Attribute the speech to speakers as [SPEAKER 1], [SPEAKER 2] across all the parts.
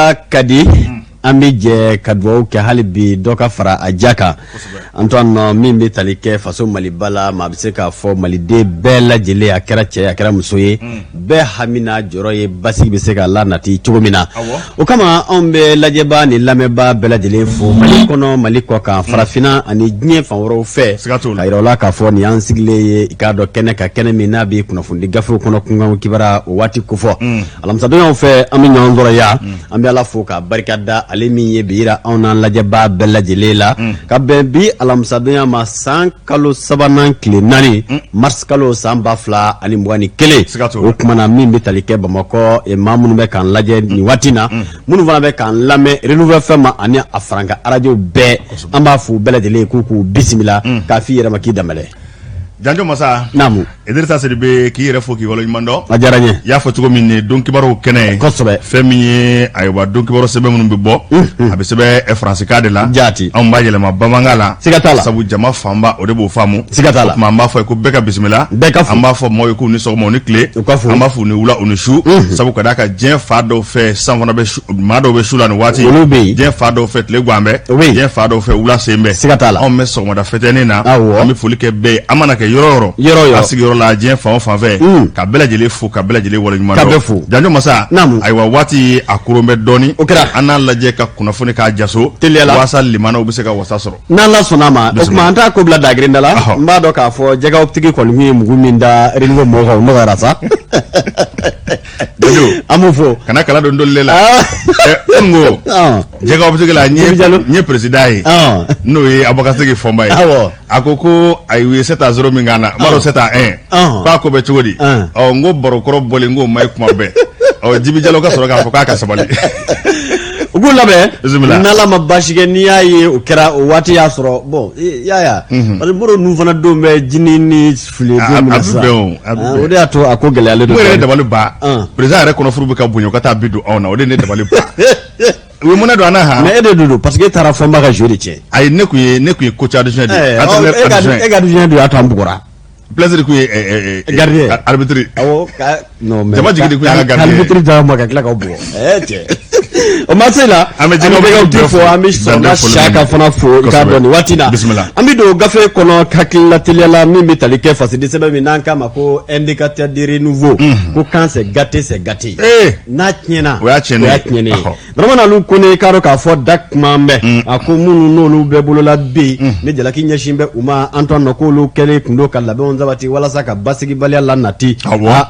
[SPEAKER 1] Ala ka di, an bɛ jɛ ka dugawu kɛ hali bi dɔ ka fara a ja kan. Antoine, min bɛ tali kɛ faso Maliba la, maa bɛ se k'a fɔ maliden bɛɛ lajɛlen, a kɛra cɛ, a kɛra muso ye, bɛɛ hami n'a jɔrɔ ye basigi bɛ se ka lanati cogo min na. O kama anw bɛ lajɛba ni lamɛnba bɛɛ lajɛlen fo Mali kɔnɔ, Mali kɔ kan, farafinna ani diɲɛ fan wɛrɛw fɛ, ka yira u la k'a fɔ nin y'an sigilen ye, i k'a dɔn, kɛnɛ ka kɛnɛ min n'a bɛ kunnafonidi gafew kɔnɔ kunkan kibaruya o waati kofɔ. Alamisadonyaw fɛ, an bɛ ɲɔgɔn sɔrɔ yan. An bɛ Ala fo k'a barika da, ale min ye bi yira anw n'an lajɛbaa bɛɛ lajɛlen la, ka bɛn bi alamisadonya ma, san kalo sabanan tile 4, mars kalo, san 2021. O tuma na, min bɛ tali kɛ Bamakɔ, maa minnu bɛ k'an lajɛ nin waati na, minnu fana bɛ k'an lamɛn Renouveau FM ani a farankan arajow bɛɛ, an b'a fo bɛɛ lajɛlen k'u bisimila, k'a f'i yɛrɛ ma k'i danbɛlɛ.
[SPEAKER 2] Janjo masa.
[SPEAKER 1] Naamu.
[SPEAKER 2] Idrissa Sidibe, k'i yɛrɛ fo k'i waleɲuman dɔn.
[SPEAKER 1] A diyara n ye.
[SPEAKER 2] I y'a fɔ cogo min, nin don kibaruw kɛnɛ ye. Fɛn min ye, ayiwa, don kibaru sɛbɛn minnu bɛ bɔ, a bɛ sɛbɛn faransikan de la.
[SPEAKER 1] Jaati.
[SPEAKER 2] Anw b'a yɛlɛma bamanankan la.
[SPEAKER 1] Siga t'a la.
[SPEAKER 2] Sabu jama fanba, o de b'o faamu.
[SPEAKER 1] Siga t'a la.
[SPEAKER 2] O tuma an b'a fɔ ye ko bɛɛ ka bisimila.
[SPEAKER 1] Bɛɛ ka fo.
[SPEAKER 2] An b'a fɔ maaw ye k'u ni sɔgɔma, u ni tile.
[SPEAKER 1] U ka fo.
[SPEAKER 2] An b'a fɔ u ni wula, u ni su. Sabu ka d'a kan, diɲɛ fan dɔw fɛ san fana bɛ su, maa dɔw bɛ su la nin waati.
[SPEAKER 1] Olu bɛ yen.
[SPEAKER 2] Diɲɛ fan dɔw fɛ tile gan bɛ.
[SPEAKER 1] O bɛ yen.
[SPEAKER 2] Diɲɛ fan dɔw fɛ wula sen bɛ.
[SPEAKER 1] Siga t'a la.
[SPEAKER 2] Anw bɛ sɔgɔmada fɛtɛnin na.
[SPEAKER 1] Awɔ.
[SPEAKER 2] An bɛ foli kɛ bɛɛ ye, an mana kɛ yɔrɔ o yɔrɔ.
[SPEAKER 1] Yɔrɔ o yɔrɔ.
[SPEAKER 2] A sigiyɔrɔ la, diɲɛ fan o fan fɛ. Ka bɛɛ lajɛlen fo, ka bɛɛ lajɛlen waleɲuman dɔn.
[SPEAKER 1] Ka bɛɛ fo.
[SPEAKER 2] Janjo masa.
[SPEAKER 1] Naamu.
[SPEAKER 2] Ayiwa, waati a koron bɛ dɔɔni.
[SPEAKER 1] O kɛra.
[SPEAKER 2] An n'a lajɛ ka kunnafoni k'a jaso.
[SPEAKER 1] Teliya la.
[SPEAKER 2] Walasa limanaw bɛ se ka wasa sɔrɔ.
[SPEAKER 1] N'Ala sɔnna a ma, o tuma an t'a ko bila dagirinda la. N b'a dɔn k'a fɔ jɛgɛtigi kɔni kun ye mugu min da Renouveau mɔgɔw kan, o nɔgɔyara sa.
[SPEAKER 2] Janjo.
[SPEAKER 1] An b'u fo.
[SPEAKER 2] Kana kala don doli la. N ko jɛgɛtigi la, n ye président ye, n'o ye Abubakar Sidiki Fɔnba ye. A ko ko ayi, u ye 7-0 min k'an na, n b'a dɔn 7-1, k'a ko bɛ cogo di? Ɔ, n ko barokɔrɔ bɔlen, n k'o ma ye kuma bɛɛ. Ɔ, Jibi Jalo ka sɔrɔ k'a fɔ k'a ka sabali.
[SPEAKER 1] U k'u labɛn.
[SPEAKER 2] Bisimila.
[SPEAKER 1] N'Ala ma baasi kɛ, n'i y'a ye o kɛra, o waati y'a sɔrɔ bon, i y'a ye wa, parce que moro ninnu fana don bɛ jini ni fili don min na sisan, o de y'a to a ko gɛlɛyalen don.
[SPEAKER 2] O yɛrɛ dabali ban, président yɛrɛ kɔnɔfuru bɛ ka bonya, o ka taa bi don anw na, o de ye ne dabali ban. U ye mɔnɛ don an na han.
[SPEAKER 1] Mais e de don, parce que e taara Fɔnba ka jeu de tiɲɛ.
[SPEAKER 2] Ayi, ne kun ye coach adjoint de ye.
[SPEAKER 1] E ka adjoint de y'a to an bugɔra.
[SPEAKER 2] Plaisir kun ye
[SPEAKER 1] gardien.
[SPEAKER 2] Arbitre.
[SPEAKER 1] Awɔ, ka non mais
[SPEAKER 2] jama jigi de kun y'an ka gardien.
[SPEAKER 1] Arbitre d'a ma ka tila ka bugɔ. Ɛɛ cɛ. O ma se la.
[SPEAKER 2] An bɛ
[SPEAKER 1] jɛgɛw fo, an bɛ sɔrɔ Saka fana fo, i k'a dɔn nin waati na.
[SPEAKER 2] Bisimila.
[SPEAKER 1] An bɛ don gafe kɔnɔ hakilila teliya la, min bɛ tali kɛ fasidi sɛbɛn min n'an k'a ma ko Indicateur du renouveau, ko quand c'est gâté, c'est gâté. N'a tiɲɛna,
[SPEAKER 2] o y'a tiɲɛnen
[SPEAKER 1] o y'a tiɲɛnen ye. Dramane Alu Kone, k'a dɔn k'a fɔ da kuma bɛ a ko minnu n'olu bɛ bolola bi ni jalaki ɲɛsin bɛ u ma, Antoine, k'olu kɛlen tun don ka labɛnw sabati walasa ka basigibaliya lanati.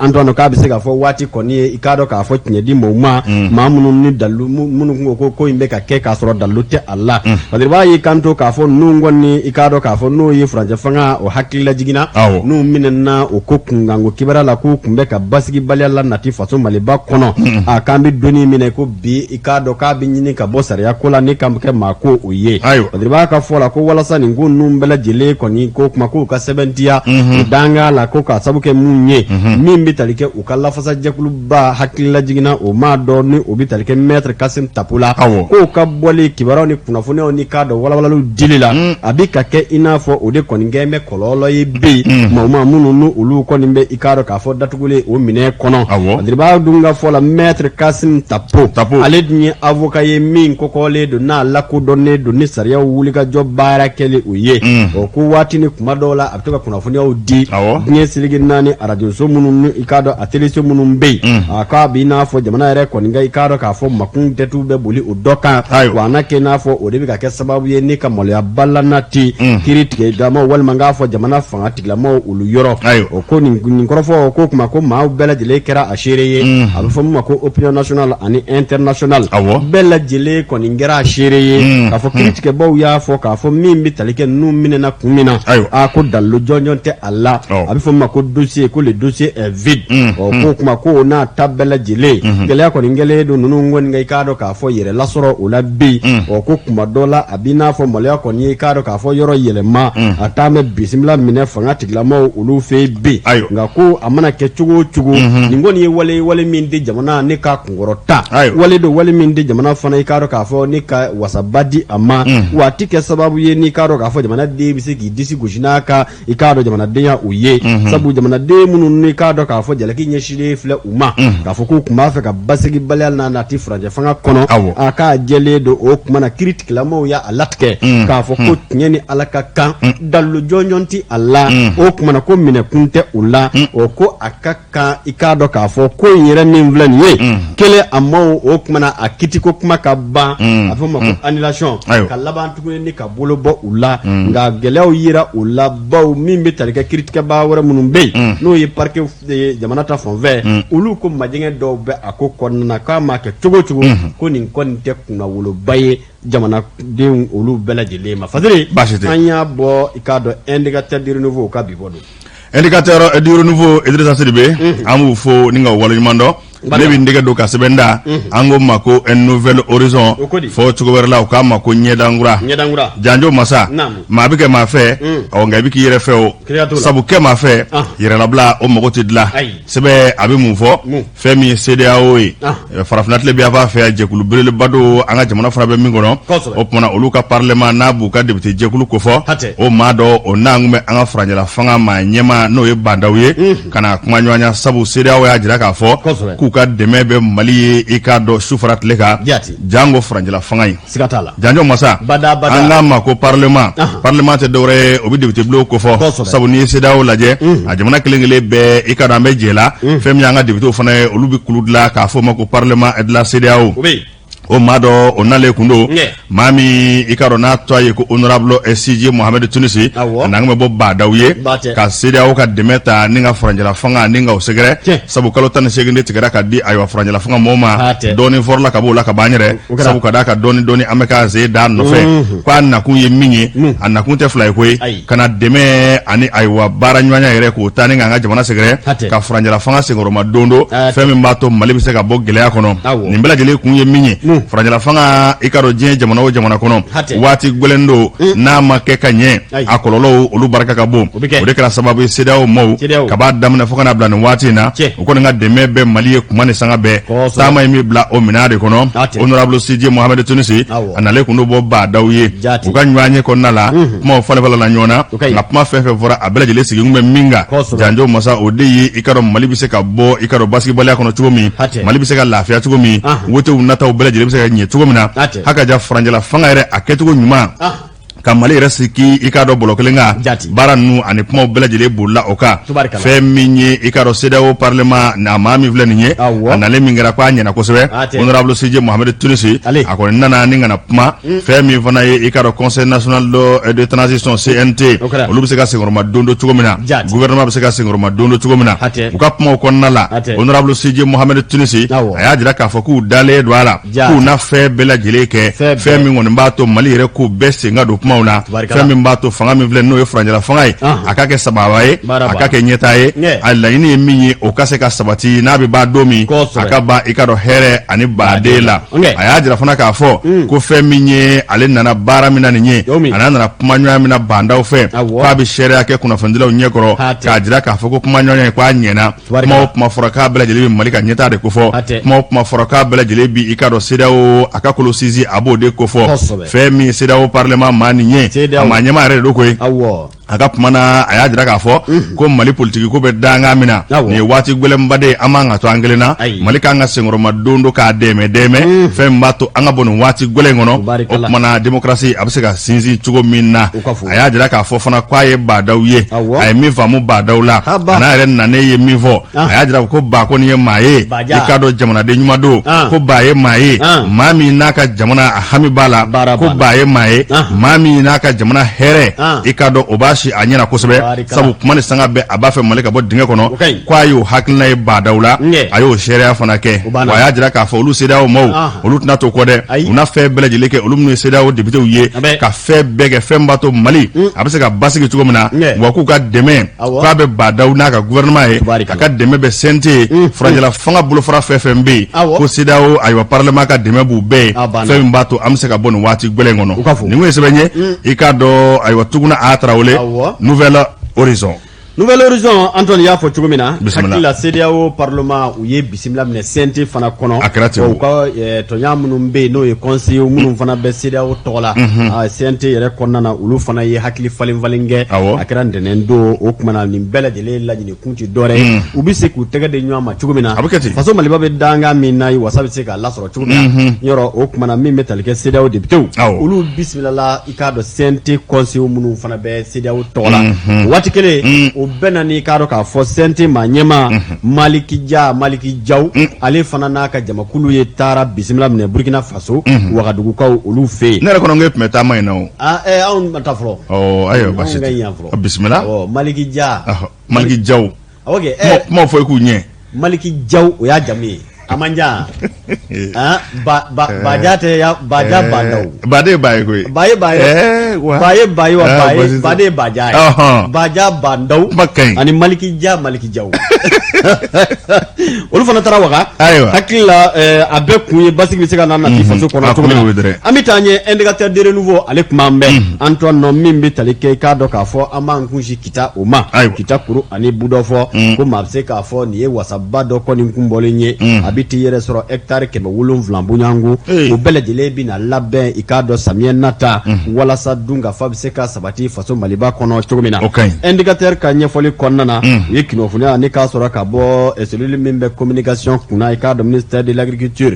[SPEAKER 1] Antoine, k'a bɛ se k'a fɔ waati kɔni ye, i k'a dɔn k'a fɔ tiɲɛ di maaw ma, maa minnu ni dalu minnu kun ko ko in bɛ ka kɛ k'a sɔrɔ dalu tɛ a la. Parce que b'a y'i kanto k'a fɔ ninnu kɔni, i k'a dɔn k'a fɔ n'o ye furancɛ fanga o hakilila jiginna, n'u minɛna o ko kunkanko kibaruya la, k'u tun bɛ ka basigibaliya lanati faso Maliba kɔnɔ. A k'an bɛ donni minɛ ko bi, i k'a dɔn k'a bɛ ɲini ka bɔ sariya ko la ni ka kɛ maa ko o ye. B'a ka fɔ la ko walasa nin ko ninnu bɛɛ lajɛlen kɔni ko kuma k'u ka sɛbɛntiya u danga la, ko k'a sabu kɛ mun ye, min bɛ tali kɛ u ka lafasajɛkuluba hakilila jiginna o maa dɔn ni o bɛ tali kɛ maître Kasim Tapo la, k'o ka bɔli kibaruyaw ni kunnafoniyaw ni k'a dɔn walawalaliw dili la, a bɛ ka kɛ i n'a fɔ o de kɔni kɛ bɛ kɔlɔlɔ ye bi maa maa minnu ni olu kɔni bɛ, i k'a dɔn k'a fɔ datugulen o minɛ kɔnɔ. Badiriba dun ka fɔ la, maître Kasim Tapo, ale dun ye avocat ye min kɔkɔlen don, n'a lakodɔnnen don ni sariyaw wulikajɔ baara kɛli o ye. O ko waati ni kuma dɔw la, a bɛ to ka kunnafoniyaw di diɲɛ seleke naani arajoso minnu ni i k'a dɔn a teleso minnu bɛ yen. A k'a b'i n'a fɔ jamana yɛrɛ kɔni ka, i k'a dɔn k'a fɔ makun tɛtu bɛ boli o dɔ kan, wa a na kɛ i n'a fɔ o de bɛ ka kɛ sababu ye ni ka maloyaba lanati kiiri tigɛdamaw walima n k'a fɔ jamana fanga tigilamaw olu yɔrɔ. O ko nin kɔrɔfɔ ko kuma ko maaw bɛɛ lajɛlen kɛra a seere ye, a bɛ fɔ min ma ko opinion nationale ani internationale, bɛɛ lajɛlen kɔni kɛra a seere ye k'a fɔ kiiritigɛbaw y'a fɔ k'a fɔ min bɛ tali kɛ ninnu minɛna kun min na, a ko dalilu jɔnjɔn tɛ a la. A bɛ fɔ min ma ko dossier, ko le dossier est vide. Ɔ, ko kuma ko n'a ta bɛɛ lajɛlen, gɛlɛya kɔni kɛlen don ninnu kɔni ka, i k'a dɔn k'a fɔ yɛrɛ lasɔrɔ o la bi. Ɔ, ko kuma dɔ la, a b'i n'a fɔ maloya kɔni ye, i k'a dɔn k'a fɔ yɔrɔ yɛlɛma a taa bɛ bisimila minɛ fanga tigilamaw olu fɛ yen bi. Nka ko a mana kɛ cogo o cogo, nin kɔni ye wale wale min tɛ jamana ne ka kunkɔrɔta wale don, wale min tɛ jamana fana, i k'a dɔn k'a fɔ ni ka wasaba di a ma, wa a tɛ kɛ sababu ye n'i k'a dɔn k'a fɔ jamanaden bɛ se k'i disi gosi n'a ka, i k'a dɔn, jamanadenya o ye. Sabu jamanaden minnu n'i k'a dɔn k'a fɔ jalaki ɲɛsinlen filɛ u ma, k'a fɔ k'u tun b'a fɛ ka basigibaliya na nati furancɛ furancɛ fanga kɔnɔ, a k'a jɛlen don. O tuma na kiiritigɛlamɔgɔw y'a latigɛ k'a fɔ ko tiɲɛ ni Ala ka kan, dalilu jɔnjɔn tɛ a la. O tuma na ko minɛkun tɛ u la. O ko a ka kan, i k'a dɔn k'a fɔ ko in yɛrɛ min filɛ nin ye, kelen a ma, o tuma na a kitiko kuma ka ban, a fɔ ma ko annulation, ka laban tuguni ni ka bolo bɔ u la. Nka gɛlɛyaw yera u la, bawo min bɛ tali kɛ kiiritigɛbaa wɛrɛ minnu bɛ yen, n'o ye parquet jamana ta fanfɛ, olu ko majɛngɛ dɔw bɛ a ko kɔnɔna na, k'a ma kɛ cogo o cogo, ko nin kɔni tɛ kunnawoloba ye jamanadenw olu bɛɛ lajɛlen ma. Fadiri, an y'a bɔ, i k'a dɔn, Indicateur du Renouveau ka bi bɔ don.
[SPEAKER 2] Indicateur du Renouveau, Idrissa Sidibe, an b'u fo ni ka waleɲuman dɔn. Ne bɛ n tɛgɛ don ka sɛbɛn da, an ko ma ko un nouvel horizon, fɔ cogo wɛrɛ la u k'a ma ko ɲɛdankura. Janjo masa, maa bɛ kɛ maa fɛ, ɔ nka i bɛ k'i yɛrɛ fɛ o sabu kɛ maa fɛ, yɛrɛlabila o mago tɛ dilan. Sɛbɛn a bɛ mun fɔ? Fɛn min ye CEDEAO ye, farafinna tilebinyanfan fɛ, jɛkulu belebeleba don, an ka jamana fana bɛ min kɔnɔ. O tuma olu ka parlement n'a b'u ka député jɛkulu kofɔ, o maa dɔ o n'an kun bɛ an ka furancɛla fanga maa ɲɛmaa, n'o ye Ba Ndaw ye, ka na kuma ɲɔgɔnya, sabu CEDEAO y'a jira k'a fɔ k'u ka dɛmɛ bɛ Mali ye, i k'a dɔn, su fara tile kan, jango furancɛla fanga in. Janjo masa, an k'a ma ko parlement. Parlement tɛ dɔwɛrɛ ye, o bɛ député bulon kofɔ, sabu n'i ye CEDEAO lajɛ, a jamana kelen kelen bɛɛ, i k'a dɔn, an bɛ jɛ la. Fɛn min y'an ka députéw fana ye, olu bɛ kulu dilan k'a fɔ o ma ko parlement de la CEDEAO. O maa dɔ o nalen kun don, maa min i k'a dɔn n'a tɔgɔ ye ko honorable SG Mohamed Tunisi, a n'an bɛ bɔ Ba Ndaw ye ka CEDEAO ka dɛmɛ ta ni ka furancɛla fanga ni ka o sɛgɛrɛ, sabu kalo 18 de tigɛra ka di ayiwa furancɛla fanga mɔgɔw ma. Dɔɔnin fɔrɔla ka b'o la ka ban yɛrɛ, sabu ka d'a kan dɔɔnin dɔɔnin an bɛ ka ze d'a nɔfɛ. K'a nakun ye min ye, a nakun tɛ fila ye koyi, ka na dɛmɛ ani ayiwa baara ɲɔgɔnya yɛrɛ k'o ta ni k'an ka jamana sɛgɛrɛ, ka furancɛla fanga senkɔrɔma don don, fɛn min b'a to Mali bɛ se ka bɔ gɛlɛya kɔnɔ. Nin bɛɛ lajɛlen kun ye min ye, furancɛla fanga, i k'a dɔn, diɲɛ jamana o jamana kɔnɔ, waati gɛlɛn don, n'a ma kɛ ka ɲɛ, a kɔlɔlɔw olu barika ka bon. O de kɛra sababu ye CEDEAO maaw ka b'a daminɛ fo ka na bila nin waati in na, u kɔni ka dɛmɛ bɛ Mali ye kuma ni sanga bɛɛ. Taama in bɛ bila o minɛn de kɔnɔ. Honorable CG Mohamed Tunisi, a nalen kun don bɔ Ba Ndaw ye. U ka ɲɔgɔnye kɔnɔna la, kumaw falen falenna ɲɔgɔn na, nka kuma fɛn fɛn fɔra, a bɛɛ lajɛlen sigi kun bɛ min kan, janjo masa, o de ye i k'a dɔn Mali bɛ se ka bɔ, i k'a dɔn, basigibaliya kɔnɔ cogo min, Mali bɛ se ka lafiya cogo min, wotew nataw bɛɛ lajɛlen bɛ se ka ɲɛ cogo min na, haka ja furancɛla fanga yɛrɛ a kɛcogo ɲuman ka Mali yɛrɛ sigi, i k'a dɔn, bɔlɔ kelen kan. Baara ninnu ani kumaw bɛɛ lajɛlen bolila o kan. Fɛn min ye, i k'a dɔn, CEDEAO parlement a maa min filɛ nin ye, a nalen min kɛra k'a ɲɛna kosɛbɛ, honorable CG Mohamed Tunisi, a kɔni nana ni ka na kuma. Fɛn min fana ye, i k'a dɔn, conseil national de transition CNT, olu bɛ se ka senkɔrɔma don don cogo min na, gouvernement bɛ se ka senkɔrɔma don don cogo min na. U ka kumaw kɔnɔna la, honorable CG Mohamed Tunisi, a y'a jira k'a fɔ k'u dalen don a la, k'u na fɛn bɛɛ lajɛlen kɛ, fɛn min kɔni b'a to Mali yɛrɛ k'u bɛɛ sen ka don kumaw na, fɛn min b'a to fanga min filɛ n'o ye furancɛla fanga ye, a ka kɛ sababa ye, a ka kɛ ɲɛtaa ye. A laɲini ye min ye, o ka se ka sabati. N'a bɛ ban don min, a ka ban, i k'a dɔn, hɛrɛ ani baden la. A y'a jira fana k'a fɔ ko fɛn min ye, ale nana baara min na nin ye, a n'a nana kumaɲɔgɔnya min na Ba Ndaw fɛ, k'a bɛ seereya kɛ kunnafonidilaw ɲɛkɔrɔ k'a jira k'a fɔ ko kumaɲɔgɔnya ye k'a ɲɛna. Kuma o kuma fɔra, k'a bɛɛ lajɛlen bɛ Mali ka ɲɛtaa de kofɔ. Kuma o kuma fɔra, k'a bɛɛ lajɛlen bi, i k'a dɔn, CEDEAO a ka kolo sinsin, a b'o de kofɔ. Fɛn min CEDEAO parlement maa nin ye, a maa ɲɛmaa yɛrɛ de don koyi. A ka kuma na, a y'a jira k'a fɔ ko Mali politiki ko bɛ dankan min na nin ye, waati gɛlɛnba de ye, an man ka to an kelen na. Mali k'an ka senkɔrɔma don don k'a dɛmɛ dɛmɛ, fɛn min b'a to an ka bɔ nin waati gɛlɛn in kɔnɔ. O tuma na démocratie a bɛ se ka sinsin cogo min na. A y'a jira k'a fɔ fana k'a ye Ba Ndaw ye, a ye min faamu Ba Ndaw la, a n'a yɛrɛ nanen ye min fɔ, a y'a jira ko Ba kɔni ye maa ye, i k'a dɔn, jamanaden ɲuman don, ko Ba ye maa ye, maa min n'a ka jamana a hami b'a la, ko Ba ye maa ye, maa min n'a ka jamana hɛrɛ, i k'a dɔn, o b'a si a ɲɛna kosɛbɛ, sabu kuma ni sanga bɛɛ a b'a fɛ Mali ka bɔ dingɛ kɔnɔ. Ko a y'o hakilina ye Ba Ndaw la, a y'o seereya fana kɛ. Wa a y'a jira k'a fɔ olu CEDEAO maaw, olu tɛna to kɔ dɛ, u na fɛn bɛɛ lajɛlen kɛ, olu minnu ye CEDEAO députéw ye, ka fɛn bɛɛ kɛ, fɛn b'a to Mali a bɛ se ka basigi cogo min na. Wa k'u ka dɛmɛ k'a bɛ Ba Ndaw n'a ka gouvernement ye, a ka dɛmɛ bɛ CNT ye, furancɛla fanga bolofara fɛn fɛn bɛ yen, ko CEDEAO ayiwa parlement ka dɛmɛ b'u bɛɛ ye, fɛn min b'a to an bɛ se ka bɔ nin waati gɛlɛn kɔnɔ. Nin kun ye sɛbɛn ye, i k'a dɔn, ayiwa, Tuguna A Tarawele, Nouvel Horizon.
[SPEAKER 1] Nouvel Horizon, Antoine y'a fɔ cogo min na, hakili la CEDEAO parlement u ye bisimila minɛ CNT fana kɔnɔ.
[SPEAKER 2] A kɛra ten.
[SPEAKER 1] U ka tɔnɲa minnu bɛ yen, n'o ye conseillers minnu fana bɛ CEDEAO tɔgɔ la CNT yɛrɛ kɔnɔna na, olu fana ye hakili falen falen kɛ. A kɛra ntɛnɛn don. O tuma na, nin bɛɛ lajɛlen laɲini kun tɛ dɔwɛrɛ ye, u bɛ se k'u tɛgɛ di ɲɔgɔn ma cogo min na,
[SPEAKER 2] a bɛ kɛ ten,
[SPEAKER 1] faso Maliba bɛ dankan min na, wasa bɛ se k'a lasɔrɔ cogo min na yɔrɔ. O tuma na, min bɛ tali kɛ CEDEAO députés, olu bisimilala, i k'a dɔn, CNT conseillers minnu fana bɛ CEDEAO tɔgɔ la. O waati kelen o bɛɛ na, i k'a dɔn k'a fɔ CNT maa ɲɛmaa Maliki Ja, Maliki Jaw, ale fana n'a ka jamakulu ye taara bisimila minɛ Burkina Faso, Wagadugukaw olu fɛ yen.
[SPEAKER 2] Ne yɛrɛ kɔnɔ ko e tun bɛ taama in na o.
[SPEAKER 1] Anw ma taa fɔlɔ.
[SPEAKER 2] Ayiwa, baasi tɛ, bisimila.
[SPEAKER 1] Maliki Ja.
[SPEAKER 2] Maliki Jaw.
[SPEAKER 1] Ok.
[SPEAKER 2] Kuma fɔ i k'u ɲɛ.
[SPEAKER 1] Maliki Jaw, o y'a jamu ye. A man jan. Baja tɛ ya, Baja Bandaw.
[SPEAKER 2] Ba de ba ye koyi.
[SPEAKER 1] Ba ye ba ye. Ba ye ba ye wa, ba ye ba de ye Baja ye. Baja Bandaw.
[SPEAKER 2] Kuma ka ɲi.
[SPEAKER 1] Ani Maliki Ja, Maliki Jaw. Olu fana taara Waga.
[SPEAKER 2] Ayiwa.
[SPEAKER 1] Hakili la a bɛɛ kun ye basigi bɛ se ka na nati faso kɔnɔ cogo min na. An bɛ taa ɲɛ, Indicateur de renouveau, ale kuma an bɛɛ. Antoine nɔ min bɛ tali kɛ, i k'a dɔn k'a fɔ an b'an kunsin Kita o ma. Kita kuru ani Budɔfɔ, ko maa bɛ se k'a fɔ nin ye wasaba dɔ kɔni kunbɔlen ye. A bɛ t'i yɛrɛ sɔrɔ hectare 700 bonyanko. O bɛɛ lajɛlen bɛna labɛn, i k'a dɔn, samiyɛ nata, walasa dunkafa bɛ se ka sabati faso Maliba kɔnɔ cogo min na. Indicateur ka ɲɛfɔli kɔnɔna na, u ye kunnafoniya ni k'a sɔrɔ ka bɔ cellule min bɛ communication kunna, i k'a dɔn, ministère de l'agriculture,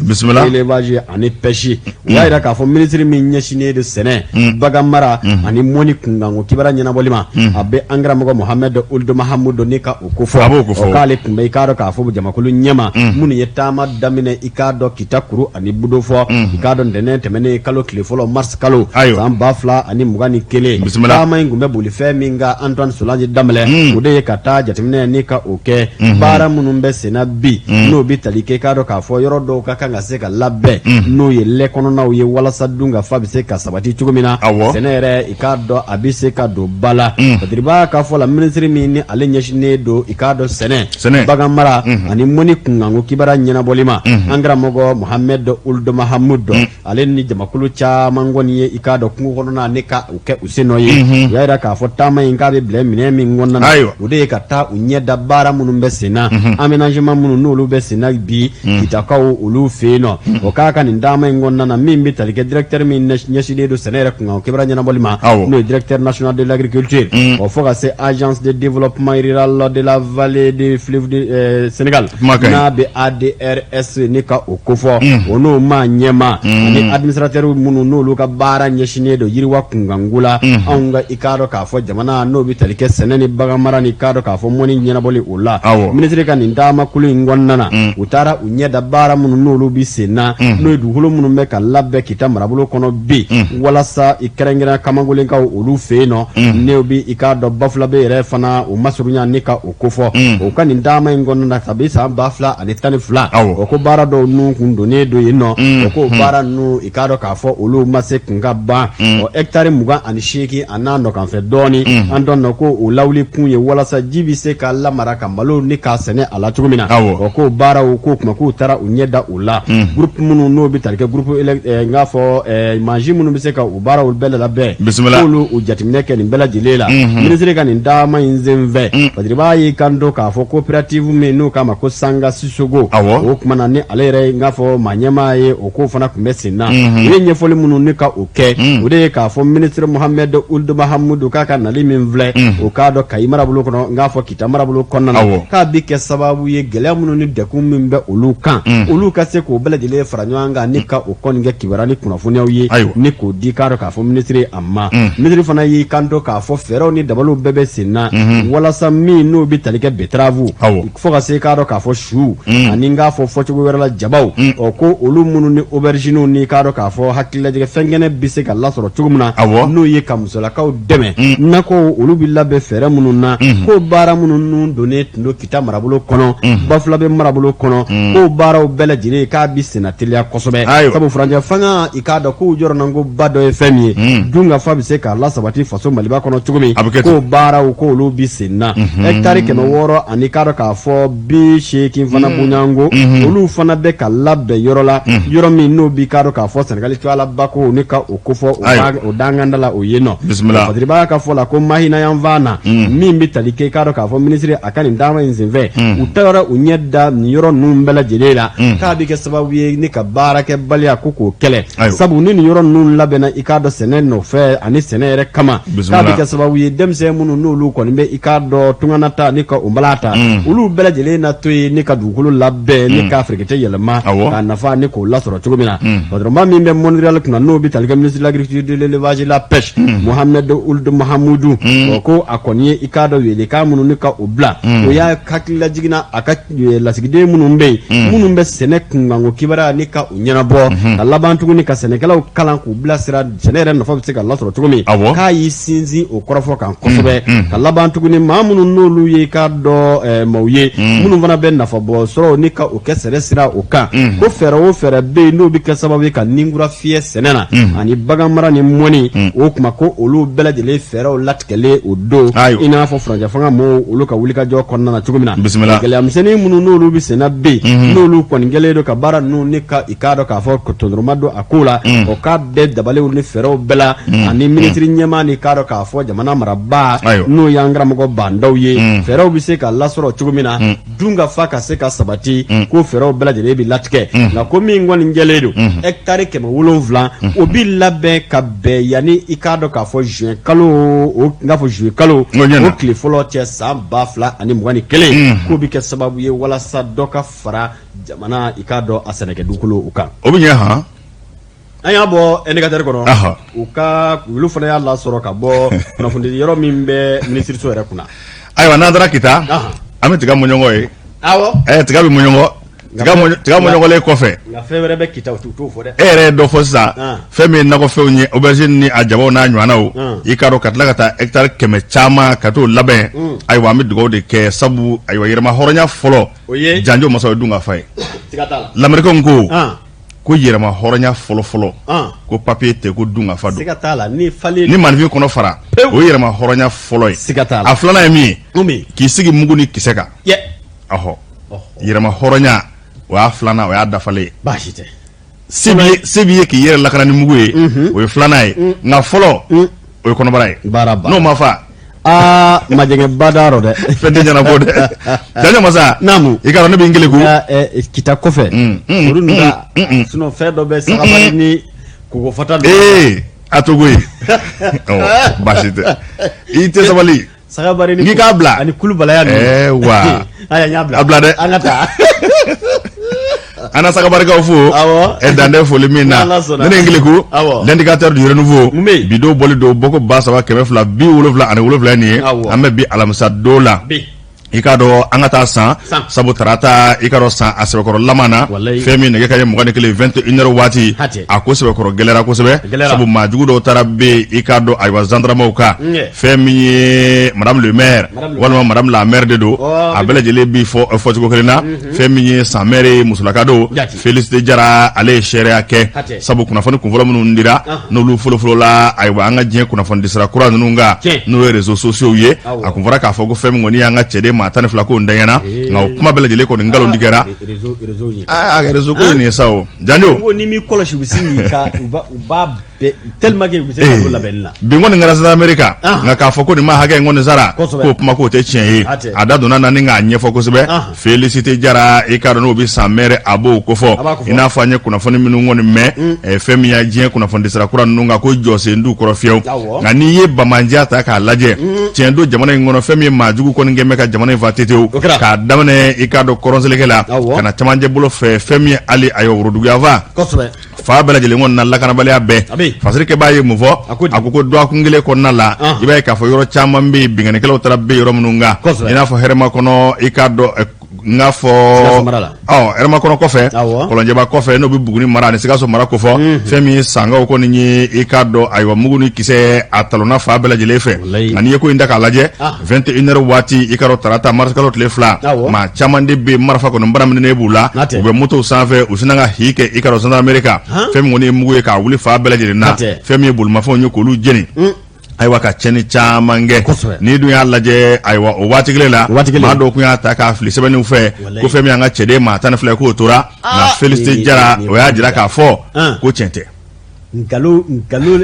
[SPEAKER 1] élevage ani pêche. U y'a jira k'a fɔ minisiri min ɲɛsinnen don sɛnɛ, bagan mara ani mɔni kunkanko kibaruya ɲɛnabɔli ma, a bɛ an karamɔgɔ Mohamed Ould Mahamudu ni ka o kofɔ.
[SPEAKER 2] A b'o kofɔ.
[SPEAKER 1] K'ale tun bɛ, i k'a dɔn k'a fɔ, jamakulu ɲɛma minnu ye taama daminɛ, i k'a dɔn, Kita kuru ani Budofɔ, i k'a dɔn, ntɛnɛn tɛmɛnen, kalo tile fɔlɔ, mars kalo, san 2021. Taama in tun bɛ boli fɛn min kan, Antoine Solange Danbɛlɛ, o de ye ka taa jateminɛ ni ka o kɛ baara minnu bɛ senna bi, n'o bɛ tali kɛ, i k'a dɔn k'a fɔ yɔrɔ dɔw ka kan ka se ka labɛn, n'o ye lɛ kɔnɔnaw ye, walasa dunkafa bɛ se ka sabati cogo min na, sɛnɛ yɛrɛ, i k'a dɔn, a bɛ se ka don ba la. Badiriba k'a fɔ la, minisiri min ni ale ɲɛsinnen don, i k'a dɔn, sɛnɛ, bagan mara ani mɔni kunkanko kibaruya ɲɛnabɔli ma, an karamɔgɔ Mohamed Ould Mahamudu, ale ni jamakulu caman kɔni ye, i k'a dɔn, kungo kɔnɔna ne ka u kɛ u sen nɔ ye. U y'a jira k'a fɔ taama in k'a bɛ bila minɛn min kɔnɔna na, o de ye ka taa u ɲɛ da baara minnu bɛ sen na, aménagement minnu n'olu bɛ sen na bi Kitakaw olu fɛ yen nɔ. O k'a ka nin taama in kɔnɔna na, min bɛ tali kɛ directeur min ɲɛsinnen don sɛnɛ yɛrɛ kunkan kibaruya ɲɛnabɔli ma, n'o ye directeur national de l'agriculture, o fo ka se agence de développement rural de la vallée de fleuve de Sénégal, n'a bɛ ADRS ni ka o kofɔ, o n'o maa ɲɛmaa ani administrateur minnu n'olu ka baara ɲɛsinnen don yiriwa kunkanko la anw ka, i k'a dɔn k'a fɔ, jamana, n'o bɛ tali kɛ sɛnɛ ni bagan mara ni k'a dɔn k'a fɔ mɔni ɲɛnabɔli o la. Minisiri ka nin taamakulu in kɔnɔna na, u taara u ɲɛ da baara minnu n'olu bɛ sen na, n'o ye dugukolo minnu bɛ ka labɛn Kita marabolo kɔnɔ bi, walasa i kɛrɛnkɛrɛn Kamagolenkaw olu fɛ yen nɔ, n'o bɛ, i k'a dɔn, Bafulabe yɛrɛ fana o masurunya ni ka o kofɔ. O ka nin taama in kɔnɔna na, kabi san 2012, o ko baara dɔw ninnu kun donnen don yen nɔ, o ko baara ninnu, i k'a dɔn k'a fɔ olu ma se kun ka ban. O hectare 28 a n'a nɔkanfɛ dɔɔnin, an dɔn nɔ ko o lawuli kun ye walasa ji bɛ se ka lamara ka malo ni k'a sɛnɛ a la cogo min na. O ko baaraw k'o kuma k'u taara u ɲɛ da o la. Groupe minnu n'o bɛ tali kɛ groupe, n k'a fɔ mansin minnu bɛ se ka u baaraw bɛɛ labɛn, k'olu u jateminɛ kɛ nin bɛɛ lajɛlen la. Minisiri ka nin taama in senfɛ, Badiriba y'i kanto k'a fɔ coopérative min n'u k'a ma ko Sanga Sisogo, o tuma na ni ale yɛrɛ, n k'a fɔ, maa ɲɛmaa ye, o ko fana tun bɛ sen na. U ye ɲɛfɔli minnu ni ka o kɛ, o de ye k'a fɔ minisiri Mohamed Ould Mahamudu k'a ka nali min filɛ, o k'a dɔn, Kayi marabolo kɔnɔ, n k'a fɔ Kita marabolo kɔnɔna na, k'a bɛ kɛ sababu ye gɛlɛya minnu ni degun min bɛ olu kan, olu ka se k'o bɛɛ lajɛlen fara ɲɔgɔn kan ni ka o kɔni kɛ kibaruya ni kunnafoniyaw ye ni k'o di, k'a dɔn k'a fɔ, minisiri a ma. Minisiri fana y'i kanto k'a fɔ fɛɛrɛw ni dabaliw bɛɛ bɛ sen na walasa min n'o bɛ tali kɛ betterave, fo ka se, k'a dɔn k'a fɔ, su ani n k'a fɔ fɔcogo wɛrɛ la, jabaw, ɔ ko olu minnu ni aubergines ni, k'a dɔn k'a fɔ, hakililajigin fɛn kɛnɛ bɛ se ka lasɔrɔ cogo min na, n'o ye ka musolakaw dɛmɛ nakɔw olu bɛ labɛn fɛɛrɛ minnu na, ko baara minnu nun donnen tun don Kita marabolo kɔnɔ, Bafulabe marabolo kɔnɔ, ko baaraw bɛɛ lajɛlen k'a bɛ senna teliya kosɛbɛ, sabu furancɛ fanga, i k'a dɔn k'u jɔrɔnanko ba dɔ ye fɛn min ye, dunkafa bɛ se k'a lasabati faso Maliba kɔnɔ cogo min, ko baaraw k'olu bɛ sen na. Hectare 600 ani, k'a dɔn k'a fɔ, 80 fana bonyanko. Olu fana bɛ ka labɛn yɔrɔ la, yɔrɔ min n'o b'i k'a dɔn k'a fɔ Sɛnɛgali tɔgɔlabako ni ka o kofɔ o danganda la o ye nɔ.
[SPEAKER 2] Bisimila.
[SPEAKER 1] Fasiriba ka fɔ la ko Mahina yanfan na, min bɛ tali kɛ i k'a dɔn k'a fɔ minisiri a ka nin taama in senfɛ, u taara u ɲɛ da nin yɔrɔ ninnu bɛɛ lajɛlen la, k'a bɛ kɛ sababu ye ni ka baarakɛbaliya ko k'o kɛlɛ. Sabu ni nin yɔrɔ ninnu labɛnna i k'a dɔn sɛnɛ nɔfɛ ani sɛnɛ yɛrɛ kama, k'a bɛ kɛ sababu ye denmisɛn minnu n'olu kɔni bɛ i k'a dɔn tungana ta ni ka o bala ta, olu bɛɛ lajɛlen na to yen ni ka dugukolo labɛn ni k'a ferekete yɛlɛma k'a nafa ni k'o lasɔrɔ cogo min na. Patronba min bɛ MONUREL kunna, n'o bɛ tali kɛ ministre de l'agriculture, de l'élevage et la pêche, Mohamed Ould Mahamoudou, ko a kɔni ye i k'a dɔn welekan minnu ni ka o bila, o y'a hakililajigin a ka lasigiden minnu bɛ yen, minnu bɛ sɛnɛ kunkanko kibaruya ni ka u ɲɛnabɔ, ka laban tuguni ka sɛnɛkɛlaw kalan k'u bilasira sɛnɛ yɛrɛ nafa bɛ se ka lasɔrɔ cogo min, k'a y'i sinsin o kɔrɔfɔ kan kosɛbɛ. Ka laban tuguni, maa minnu n'olu ye k'a dɔn maaw ye minnu fana bɛ nafabɔ sɔrɔ ni ka o kɛ sɛnɛ sira o kan, ko fɛɛrɛ o fɛɛrɛ bɛ yen n'o bɛ kɛ sababu ye ka ninkura fiyɛ sɛnɛ na ani baganmara ni mɔni, o tuma ko olu bɛɛ lajɛlen fɛɛrɛw latigɛlen o don, i n'a fɔ furancɛ fanga mɔɔw olu ka wulikajɔ kɔnɔna na cogo min na.
[SPEAKER 2] Bisimila.
[SPEAKER 1] Gɛlɛyamisɛnnin minnu n'olu bɛ senna bɛ yen, n'olu kɔni kɛlen don ka baara ninnu ni ka i k'a dɔn k'a fɔ tɔntɔnma don a ko la, o k'a bɛɛ dabaliw ni fɛɛrɛw bɛɛ la, ani minisiri ɲɛmaa ni k'a dɔn k'a fɔ jamana marabaa, n'o y'an karamɔgɔ Bah N'Daw ye, fɛɛrɛw bɛ se ka lasɔrɔ cogo min na dun ka fa ka se ka sabati, ko fɛɛrɛw bɛɛ lajɛlen bɛ latigɛ. Nka ko min kɔni jɛlen don, hɛkitari 700 o bɛ labɛn ka bɛn yanni i k'a dɔn k'a fɔ juin kalo o, n k'a fɔ juillet kalo o tile fɔlɔ cɛ san 2021, k'o bɛ kɛ sababu ye walasa dɔ ka fara jamana i k'a dɔn a sɛnɛkɛdugukolo o kan.
[SPEAKER 2] O bɛ ɲɛ hɔn.
[SPEAKER 1] An y'a bɔ Indicateur kɔnɔ, u ka olu fana y'a lasɔrɔ ka bɔ kunnafoni yɔrɔ min bɛ minisiriso yɛrɛ kunna.
[SPEAKER 2] Ayiwa, n'an taara Kita, an bɛ tiga mɔɲɔngɔ ye. Tiga bɛ mɔɲɔngɔ, tiga mɔɲɔngɔlen kɔfɛ.
[SPEAKER 1] Nka fɛn wɛrɛ bɛ Kita, u t'o fɔ dɛ.
[SPEAKER 2] E yɛrɛ ye dɔ fɔ sisan, fɛn min ye nakɔfɛnw ye, aubergine ni a jabaw n'a ɲɔgɔnnaw, i k'a dɔn ka tila ka taa hectare 100 caman ka t'o labɛn. Ayiwa, an bɛ dugawu de kɛ, sabu ayiwa, yɛrɛma hɔrɔnya fɔlɔ, janjo masa, o ye dun ka fa ye. Lamerikɛnw ko ko yɛrɛma hɔrɔnya fɔlɔ fɔlɔ, ko papiye tɛ, ko dun ka fa don.
[SPEAKER 1] Ni
[SPEAKER 2] ni maaninfin kɔnɔ fara, o ye yɛrɛma hɔrɔnya fɔlɔ ye. A filanan ye min ye, k'i sigi mugu ni kisɛ kan. Ɔhɔ, yɛrɛma hɔrɔnya, o y'a filanan, o y'a dafalen ye.
[SPEAKER 1] Baasi tɛ.
[SPEAKER 2] Se b'i ye k'i yɛrɛ lakana ni mugu ye, o ye filanan ye. Nka fɔlɔ, o ye kɔnɔbara ye. N'o ma fa,
[SPEAKER 1] Aa, majɛgɛ bada rɔ dɛ.
[SPEAKER 2] Fɛn tɛ ɲɛnabɔ dɛ, janjo masa.
[SPEAKER 1] Naamu.
[SPEAKER 2] I ka dɔn ne bɛ n keleku.
[SPEAKER 1] Kita kɔfɛ olu ninnu ka, sinon fɛn dɔ bɛ Sagabari ni Kokofata.
[SPEAKER 2] Ee, a to koyi, baasi tɛ, i tɛ sabali.
[SPEAKER 1] Sagabari
[SPEAKER 2] ni n'i k'a bila
[SPEAKER 1] ani kulubalaya
[SPEAKER 2] ninnu. Ɛɛ wa.
[SPEAKER 1] Aya, n y'a bila.
[SPEAKER 2] A bila dɛ.
[SPEAKER 1] An ka taa.
[SPEAKER 2] An na Sagabarikaw fo.
[SPEAKER 1] Awɔ.
[SPEAKER 2] Ɛ, dan tɛ foli min na.
[SPEAKER 1] N'Ala sɔnna.
[SPEAKER 2] Ne ni n keleku.
[SPEAKER 1] Awɔ.
[SPEAKER 2] L'indicateur du renouveau.
[SPEAKER 1] Mun bɛ yen?
[SPEAKER 2] Bi don bɔli don bɔko 3277 nin ye.
[SPEAKER 1] Awɔ.
[SPEAKER 2] An bɛ bi alamisa don la.
[SPEAKER 1] Bi.
[SPEAKER 2] I k'a dɔn an ka taa san,
[SPEAKER 1] San.
[SPEAKER 2] sabu tarata, i k'a dɔn san a sɛbɛkɔrɔ laban na,
[SPEAKER 1] Walayi.
[SPEAKER 2] fɛn min nɛgɛ kanɲɛ 21, 21 heures waati,
[SPEAKER 1] Hatɛ.
[SPEAKER 2] a ko sɛbɛkɔrɔ gɛlɛyara kosɛbɛ,
[SPEAKER 1] Gɛlɛyara.
[SPEAKER 2] sabu maa jugu dɔw taara bɛ i k'a dɔn ayiwa zandaramaw kan,
[SPEAKER 1] Ɲɛ.
[SPEAKER 2] fɛn min ye madame le maire,
[SPEAKER 1] Madame le
[SPEAKER 2] walima madame la maire de don,
[SPEAKER 1] Ɔ,
[SPEAKER 2] a bɛɛ lajɛlen bi fɔ fɔcogo kelen na. Fɛn min ye san maire ye, musolaka don,
[SPEAKER 1] Jati.
[SPEAKER 2] Félicité Jara, ale ye seereya kɛ,
[SPEAKER 1] Hatɛ.
[SPEAKER 2] sabu kunnafoni kunfɔlɔ minnu dira, n'olu fɔlɔfɔlɔ la, ayiwa, an ka diɲɛ kunnafonidisira kura ninnu kan,
[SPEAKER 1] Tiɲɛ.
[SPEAKER 2] n'o ye réseaux sociaux ye,
[SPEAKER 1] Awɔ.
[SPEAKER 2] a kun fɔra k'a fɔ ko fɛn min kɔni y'an ka cɛden maa 12 ko ntanyana, nka o kuma bɛɛ lajɛlen kɔni nkalon tigɛra.
[SPEAKER 1] Réseau ye.
[SPEAKER 2] Aa, réseau ko ye nin ye sa o, janjo.
[SPEAKER 1] Ko ni m'i kɔlɔsi, u bɛ sin k'i ka u b'a bɛɛ tellement que u bɛ se ka don labɛnni la.
[SPEAKER 2] Bin kɔni kɛra gendarmerie kan,
[SPEAKER 1] Ah.
[SPEAKER 2] nka k'a fɔ ko nin ma hakɛ in kɔni sara, k'o kuma k'o tɛ tiɲɛ ye.
[SPEAKER 1] A tɛ.
[SPEAKER 2] A da donna na ni k'a ɲɛfɔ kosɛbɛ.
[SPEAKER 1] Ah.
[SPEAKER 2] Félicité Jara, i k'a dɔn n'o bɛ san maire, a b'o kofɔ.
[SPEAKER 1] A b'a kofɔ.
[SPEAKER 2] I n'a fɔ an ye kunnafoni minnu kɔni mɛn, fɛn min ye diɲɛ kunnafonidisira kura ninnu kan, ko jɔsen t'u kɔrɔ fiyewu. Nka n'i ye bamandiya ta k'a lajɛ, tiɲɛ don, jamana in kɔnɔ, fɛn min ye maa jugu kɔni kɛn bɛ ka jamana in fa tetewu,
[SPEAKER 1] O kɛra.
[SPEAKER 2] k'a daminɛ i k'a dɔn kɔrɔnseleke la, ka na camancɛ bolo fɛ, fɛn min ye hali ayiwa woroduguyanfan fan bɛɛ lajɛlen kɔni na, lakanabaliya bɛɛ. Fasirikɛbaa ye mun fɔ?
[SPEAKER 1] A ko di?
[SPEAKER 2] A ko ko dɔgɔkun kelen kɔnɔna la, i b'a ye k'a fɔ yɔrɔ caman bɛ yen, binkannikɛlaw taara bin yɔrɔ minnu kan, i n'a fɔ Hɛrɛmakɔnɔ, i k'a dɔn n k'a fɔ
[SPEAKER 1] Sikaso mara la.
[SPEAKER 2] Ɔ, Hɛrɛmakɔnɔ kɔfɛ, Kɔlɔnjɛba kɔfɛ, n'o bɛ Buguni mara ani Sikaso mara kofɔ, fɛn min ye Sankaw kɔni ye, i k'a dɔn ayiwa mugu ni kisɛ a talonna fan bɛɛ lajɛlen fɛ. Nka n'i ye ko in ta k'a lajɛ, 21 heures waati, i k'a dɔn tarata marisikalo tile 2, maa caman de bɛ marifa kɔni baraminɛ b'u la, u bɛ motow sanfɛ, u sinna ka hi kɛ i k'a dɔn gendarmerie kan, fɛn min kɔni ye mugu ye k'a wuli fan bɛɛ lajɛlen na, fɛn min ye bolimafɛnw ye k'olu jeni. Ayiwa, ka tiɲɛni caman kɛ. N'i dun y'a lajɛ, ayiwa, o waati kelen la, maa dɔw tun y'a ta k'a fili sɛbɛnniw fɛ ko fɛn min y'an ka cɛden maa 12 k'o tora nka Félicité Jara, o y'a jira k'a fɔ ko tiɲɛ tɛ.
[SPEAKER 1] Nkalon, nkalon,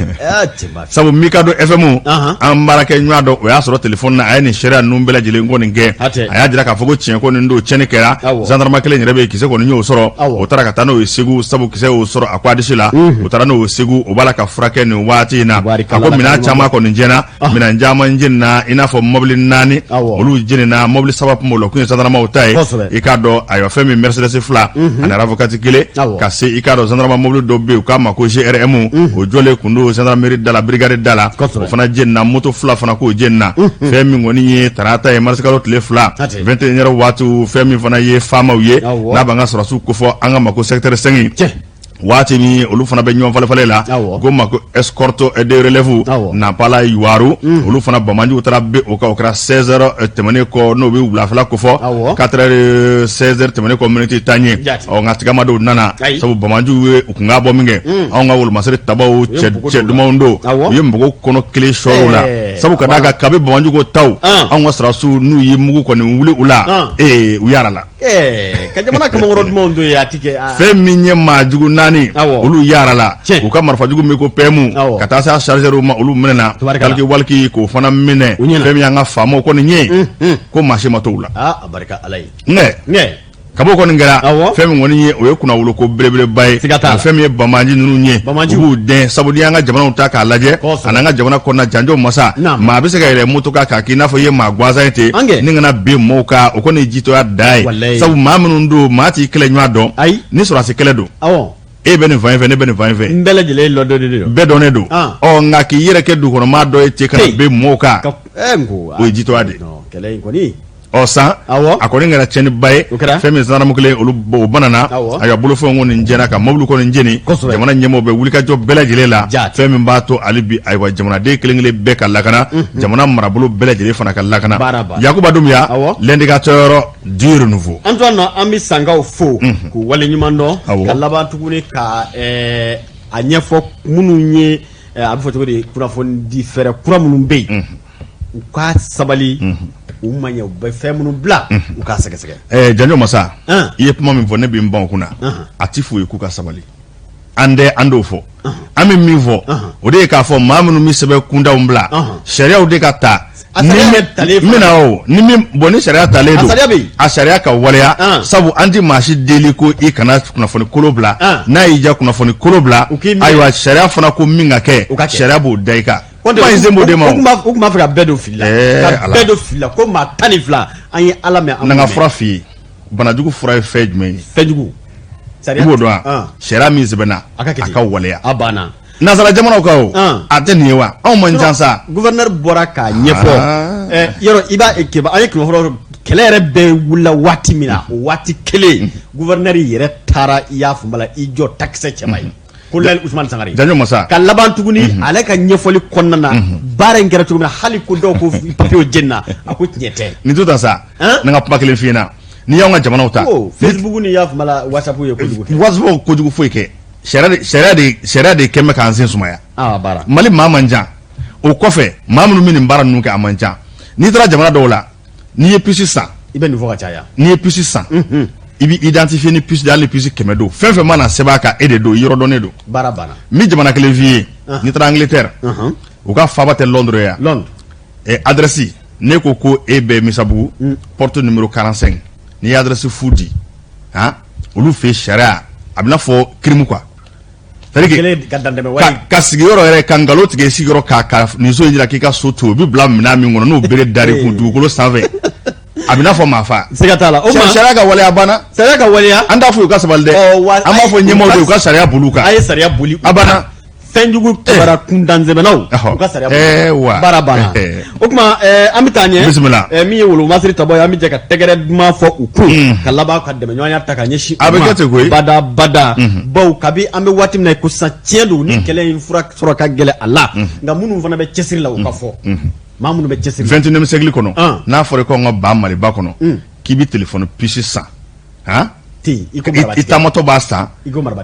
[SPEAKER 1] cɛba.
[SPEAKER 2] Sabu Mikado FM, an baarakɛ ɲɔgɔn dɔ, o y'a sɔrɔ téléphone na, a ye nin seereya ninnu bɛɛ lajɛlen kɔni kɛ. A y'a jira k'a fɔ ko tiɲɛ ko nin don, tiɲɛni kɛra. Gendarme kelen yɛrɛ bɛ yen, kisɛ kɔni y'o sɔrɔ, o taara ka taa n'o ye Segu, sabu kisɛ y'o sɔrɔ a kwadisi la. U taara n'o ye Segu, o b'a la ka furakɛ nin waati in na. A ko minɛn caman kɔni tiɲɛna, minɛn caman jenina, i n'a fɔ mɔbili naani, olu jenina, mɔbili saba tun b'o la, o tun ye gendarmew ta ye. I k'a dɔn, ayiwa, fɛn min Mercedes fila ani RAV4 kelen, ka se i k'a dɔn gendarme mɔbili dɔ bɛ yen, u k'a ma ko GRM, o jɔlen tun don gendarmerie da la, brigade da la, o fana jenina. Moto fila fana k'o jenina. Fɛn min kɔni ye tarata ye, marisikalo tile 2, 21 heures waati, fɛn min fana ye faamaw ye, n'a b'an ka sɔrɔdasiw kofɔ, an k'a ma ko secteur 5, waati min olu fana bɛ ɲɔgɔn falefale la, ko ma ko escorte de relève Napala Yuwaru, olu fana banbaanciw taara bin o kan. O kɛra 16 heures tɛmɛnen kɔ, n'o bɛ wulafɛla kofɔ, 4 heures, 16 heures tɛmɛnen kɔ miniti tan ye. Ɔ nka tigamadenw nana, sabu banbaanciw ye u kun ka bɔ min kɛ, anw ka wolomasiri tabaw, cɛ dumanw don, u ye npogo kɔnɔ kelen sɔrɔ u la, sabu ka d'a kan kabi banbaanciw ko taw, anw ka sɔrɔdasiw n'u ye mugu kɔni wuli u la, ee, u yara la.
[SPEAKER 1] Ka jamana kamankɔrɔ dumanw to yen, a ti kɛ.
[SPEAKER 2] Fɛn min ye maa jugu naani, olu yara la. U ka marifajugu min ko PM, ka taa se a chargeur ma, olu minɛna. Talkie walkie k'o fana minɛ. Fɛn min y'an ka faamaw kɔni ye, ko maa si ma to u la.
[SPEAKER 1] A barika Ala ye.
[SPEAKER 2] Kabo kɔni kɛra fɛn min kɔni ye, o ye kunnawolo ko belebeleba ye. Fɛn min ye banbaanci ninnu ye, u b'u dɛn, sabu n'i y'an ka jamanaw ta k'a lajɛ, ani an ka jamana kɔnɔna janjo masa, maa bɛ se ka yɛlɛ moto kan k'a k'i n'a fɔ i ye maa gansan ye ten, ni kana bin mɔgɔw kan, o kɔni ye jitɔya dan ye, sabu maa minnu don, maa t'i kɛlɛ ɲɔgɔn dɔn. Ni sɔrɔdasi kɛlɛ don, e bɛ nin fan in fɛ, ne bɛ nin fan in fɛ,
[SPEAKER 1] n bɛɛ lajɛlen lɔdɔnnen
[SPEAKER 2] don, bɛɛ dɔnnen don. Ɔ nka k'i yɛrɛ kɛ dugukɔnɔmaa dɔ ye ten, ka na bin mɔgɔw kan, o ye jitɔya de ye.
[SPEAKER 1] Kɛlɛ in kɔni.
[SPEAKER 2] Ɔ san, a kɔni kɛra tiɲɛniba ye. Fɛn min gendarme kelen, olu o banana, a ka bolofɛnw kɔni tiɲɛna, ka mobili kɔni jeni. Jamana ɲɛmɔgɔw bɛ wulikajɔ bɛɛ lajɛlen la, fɛn min b'a to hali bi, ayiwa, jamanaden kelen kelen bɛɛ ka lakana, jamana marabolo bɛɛ lajɛlen fana ka lakana. Yakuba Dunbiya, l'indicateur du renouveau.
[SPEAKER 1] Antoine, an bɛ sankaw fo k'u waleɲuman dɔn, ka laban tuguni ka a ɲɛfɔ minnu ye, a bɛ fɔ cogo di, kunnafoni di fɛɛrɛ kura minnu bɛ yen, u ka sabali, u ma ɲɛ, u bɛ fɛn minnu bila, u k'a sɛgɛsɛgɛ.
[SPEAKER 2] Ɛɛ janjo masa, i ye kuma min fɔ, ne bɛ n ban o kunna. A ti f'u ye k'u ka sabali, an tɛ, an t'o fɔ. An bɛ min fɔ, o de ye k'a fɔ maa minnu bɛ sɛbɛn kuntanw bila, sariyaw de ka ta. Ni min o ni min bɔn, ni sariya talen don, a sariya ka waleya, sabu an tɛ maa si deli ko i kana kunnafoni kolon bila. N'a y'i diya, kunnafoni kolon bila. Ayiwa, sariya fana ko min ka kɛ, sariya b'o da i kan. Kuma in sen b'o de ma.
[SPEAKER 1] U tun b'a fɛ ka bɛɛ don fili la, ka bɛɛ don fili la ko maa 12, an ye Ala mɛn.
[SPEAKER 2] Na n ka fura f'i ye. Banajugu fura ye fɛn jumɛn ye?
[SPEAKER 1] Fɛnjugu.
[SPEAKER 2] I b'o dɔn wa? Sariya min sɛbɛnna,
[SPEAKER 1] a ka
[SPEAKER 2] a ka waleya.
[SPEAKER 1] A banna.
[SPEAKER 2] Nansara jamanaw kan o, a tɛ nin ye wa? Anw man ca sa.
[SPEAKER 1] Gouverneur bɔra k'a ɲɛfɔ. Yɔrɔ i b'a keba, an ye kɛmɛ fɔlɔ kɛlɛ yɛrɛ bɛɛ wulila waati min na, o waati kelen gouverneur yɛrɛ taara, i y'a faamu la, i jɔ takisɛ cɛma ye. Colonel Ousmane Sangare.
[SPEAKER 2] Janjo masa.
[SPEAKER 1] Ka laban tuguni, ale ka ɲɛfɔli kɔnɔna na, baara in kɛra cogo min na, hali ko dɔw ko papiyew jenina, a ko tiɲɛ tɛ.
[SPEAKER 2] Nin to ta sa. N ka kuma kelen f'i ɲɛna. N'i y'anw ka jamanaw ta.
[SPEAKER 1] Facebook ni y'a faamu la, WhatsApp ye kojugu
[SPEAKER 2] kɛ. WhatsApp kojugu foyi kɛ. Sariya de kɛn bɛ k'an sen sumaya.
[SPEAKER 1] Ah, baara.
[SPEAKER 2] Mali maa man ca. O kɔfɛ, maa minnu bɛ nin baara ninnu kɛ, a man ca. N'i taara jamana dɔw la, n'i ye puce san.
[SPEAKER 1] I bɛ nin fɔ ka caya.
[SPEAKER 2] N'i ye puce san, i b'i identifier ni puce de, hali ni puce 100 don, fɛn fɛn mana sɛbɛn a kan, e de don, i yɔrɔ dɔnnen don.
[SPEAKER 1] Baara banna.
[SPEAKER 2] N bɛ jamana kelen f'i ye. N'i taara Angleterre, u ka faaba tɛ Londres ye wa?
[SPEAKER 1] Londres.
[SPEAKER 2] Ɛ adresse, ne ko e bɛ Misabugu, porte numéro 45, n'i ye adresse fu di, han, olu fɛ yen sariya a bɛ n'a fɔ crime quoi. Ka sigiyɔrɔ yɛrɛ, ka nkalon tigɛ sigiyɔrɔ ka nin so in jira k'i ka so to, o bɛ bila minɛn min kɔnɔ, n'o bere dar'i kun dugukolo sanfɛ, a bɛ n'a fɔ maa fa.
[SPEAKER 1] Siga t'a la.
[SPEAKER 2] O sariya ka waleya banna.
[SPEAKER 1] Sariya ka waleya.
[SPEAKER 2] An t'a fɔ u ka sabali dɛ. An b'a fɔ ɲɛmɔgɔw de u ka sariya boli u kan.
[SPEAKER 1] A ye sariya boli.
[SPEAKER 2] A banna.
[SPEAKER 1] Fɛnjugu kibaruya kuntan sɛbɛnnaw, u ka sariya boli. Baara banna. O tuma an bɛ taa ɲɛ.
[SPEAKER 2] Bisimila.
[SPEAKER 1] Min ye wolomasiri tabɔ ye, an bɛ jɛ ka tɛgɛrɛ duman fɔ u kun, ka laban ka dɛmɛɲɔgɔnya ta ka ɲɛsin
[SPEAKER 2] A bɛ kɛ ten koyi.
[SPEAKER 1] Bada bada, bawo kabi an bɛ waati min na i ko sisan, tiɲɛ don ni kɛlɛ in fura sɔrɔ ka gɛlɛn a la, nka minnu fana bɛ cɛsiri la, u ka fɔ maa minnu bɛ cɛsiri
[SPEAKER 2] la. 21e siècle kɔnɔ, n'a fɔra ko an ka ba Maliba kɔnɔ, k'i bɛ téléphone puce san, han, i taamatɔ b'a san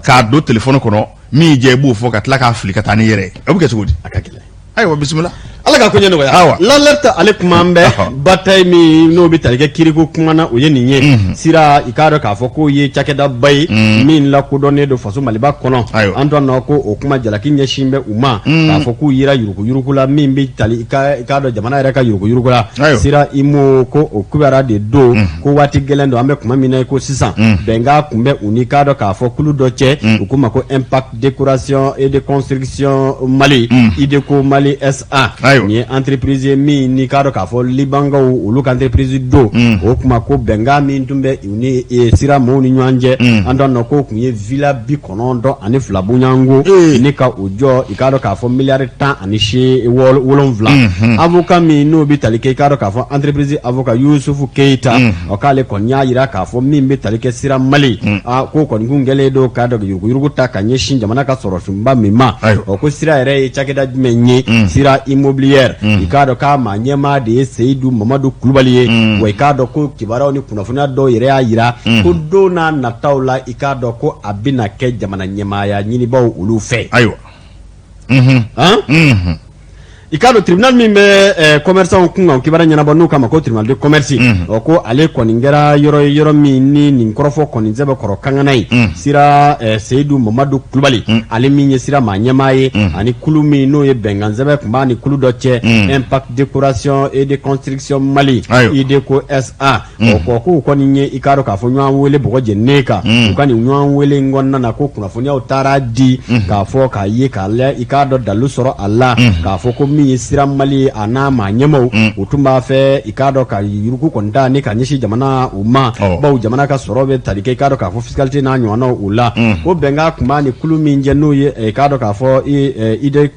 [SPEAKER 2] k'a don téléphone kɔnɔ, min y'i diya i b'o fɔ, ka tila k'a fili ka taa n'i yɛrɛ ye, o bɛ kɛ cogo di?
[SPEAKER 1] A ka gɛlɛn.
[SPEAKER 2] Ayiwa, bisimila.
[SPEAKER 1] Ala ka koɲɛ nɔgɔya.
[SPEAKER 2] Awa.
[SPEAKER 1] L'Alerte ale kuma an bɛ bataille min n'o bɛ tali kɛ kiriko kuma na, o ye nin ye. Sira, i k'a dɔn k'a fɔ k'o ye cakɛdaba ye min lakodɔnnen don faso Maliba kɔnɔ. An nɔ ko o kuma jalaki ɲɛsin bɛ u ma k'a fɔ k'u yera yuruguyurugu la min bɛ tali i k'a dɔn jamana yɛrɛ ka yuruguyurugu la. Sira Immo ko o kibaruya de don ko waati gɛlɛn don, an bɛ kuma min na i ko sisan. Bɛnkan tun bɛ u ni k'a dɔn k'a fɔ kulu dɔ cɛ, u k'u ma ko Impact Décoration et de Construction Mali, IDECO Mali SA. Nin ye entreprise ye min n'i k'a dɔn k'a fɔ Libankaw olu ka entreprise don. O kuma ko bɛnkan min tun bɛ u ni Sira mɔɔw ni ɲɔgɔn cɛ, an dɔn nɔ k'o tun ye villa 92 bonyanko ni ka o jɔ, i k'a dɔn k'a fɔ miliyari 17. Avocat min n'o bɛ tali kɛ, i k'a dɔn k'a fɔ entreprise avocat Yusufu Keyita, ɔ k'ale kɔni y'a jira k'a fɔ min bɛ tali kɛ Sira Mali, k'o kɔni kun kɛlen don k'a dɔn yuruguyurugu ta ka ɲɛsin jamana ka sɔrɔsunba min ma. Ɔ ko Sira yɛrɛ ye cakɛda jumɛn ye? Sira Immobilière, i k'a dɔn k'a maa ɲɛmaa de ye Seyidu Mamadu Kulubali ye. Wa i k'a dɔn ko kibaruyaw ni kunnafoniya dɔw yɛrɛ y'a jira ko don n'a nataw la, i k'a dɔn ko a bɛna kɛ jamana ɲɛmaaya ɲinibaw olu fɛ.
[SPEAKER 2] Ayiwa.
[SPEAKER 1] I k'a dɔn tribunal min bɛ commerçant kun kan kibaruya ɲɛnabɔ, n'u k'a ma ko tribunal de commerce, ɔ ko ale kɔni kɛra yɔrɔ ye, yɔrɔ min ni nin kɔrɔfɔ kɔni sɛbɛkɔrɔ kankana ye. Sira Seyidu Mamadu Kulubali, ale min ye Sira maa ɲɛmaa ye, ani kulu min n'o ye bɛnkan sɛbɛn tun b'a ni kulu dɔ cɛ, Impact Décoration et de Construction Mali, IDECO SA. Ɔ kɔ k'u kɔni ye, i k'a dɔn k'a fɔ ɲɔgɔn wele bɔgɔ jeninen kan. U ka nin ɲɔgɔn wele in kɔnɔna na, ko kunnafoniyaw taara di k'a fɔ k'a ye k'a la, i k'a dɔn dalu sɔrɔ a la k'a fɔ ko min ye Sira Mali ye, a n'a maa ɲɛmaaw, u tun b'a fɛ, i k'a dɔn, ka yurugu kɔni ta ni ka ɲɛsin jamana u ma, bawo jamana ka sɔrɔ bɛ tali kɛ, i k'a dɔn k'a fɔ fiscalité n'a ɲɔgɔnnaw u la. Ko bɛnkan tun b'a ni kulu min cɛ, n'o ye, i k'a dɔn k'a fɔ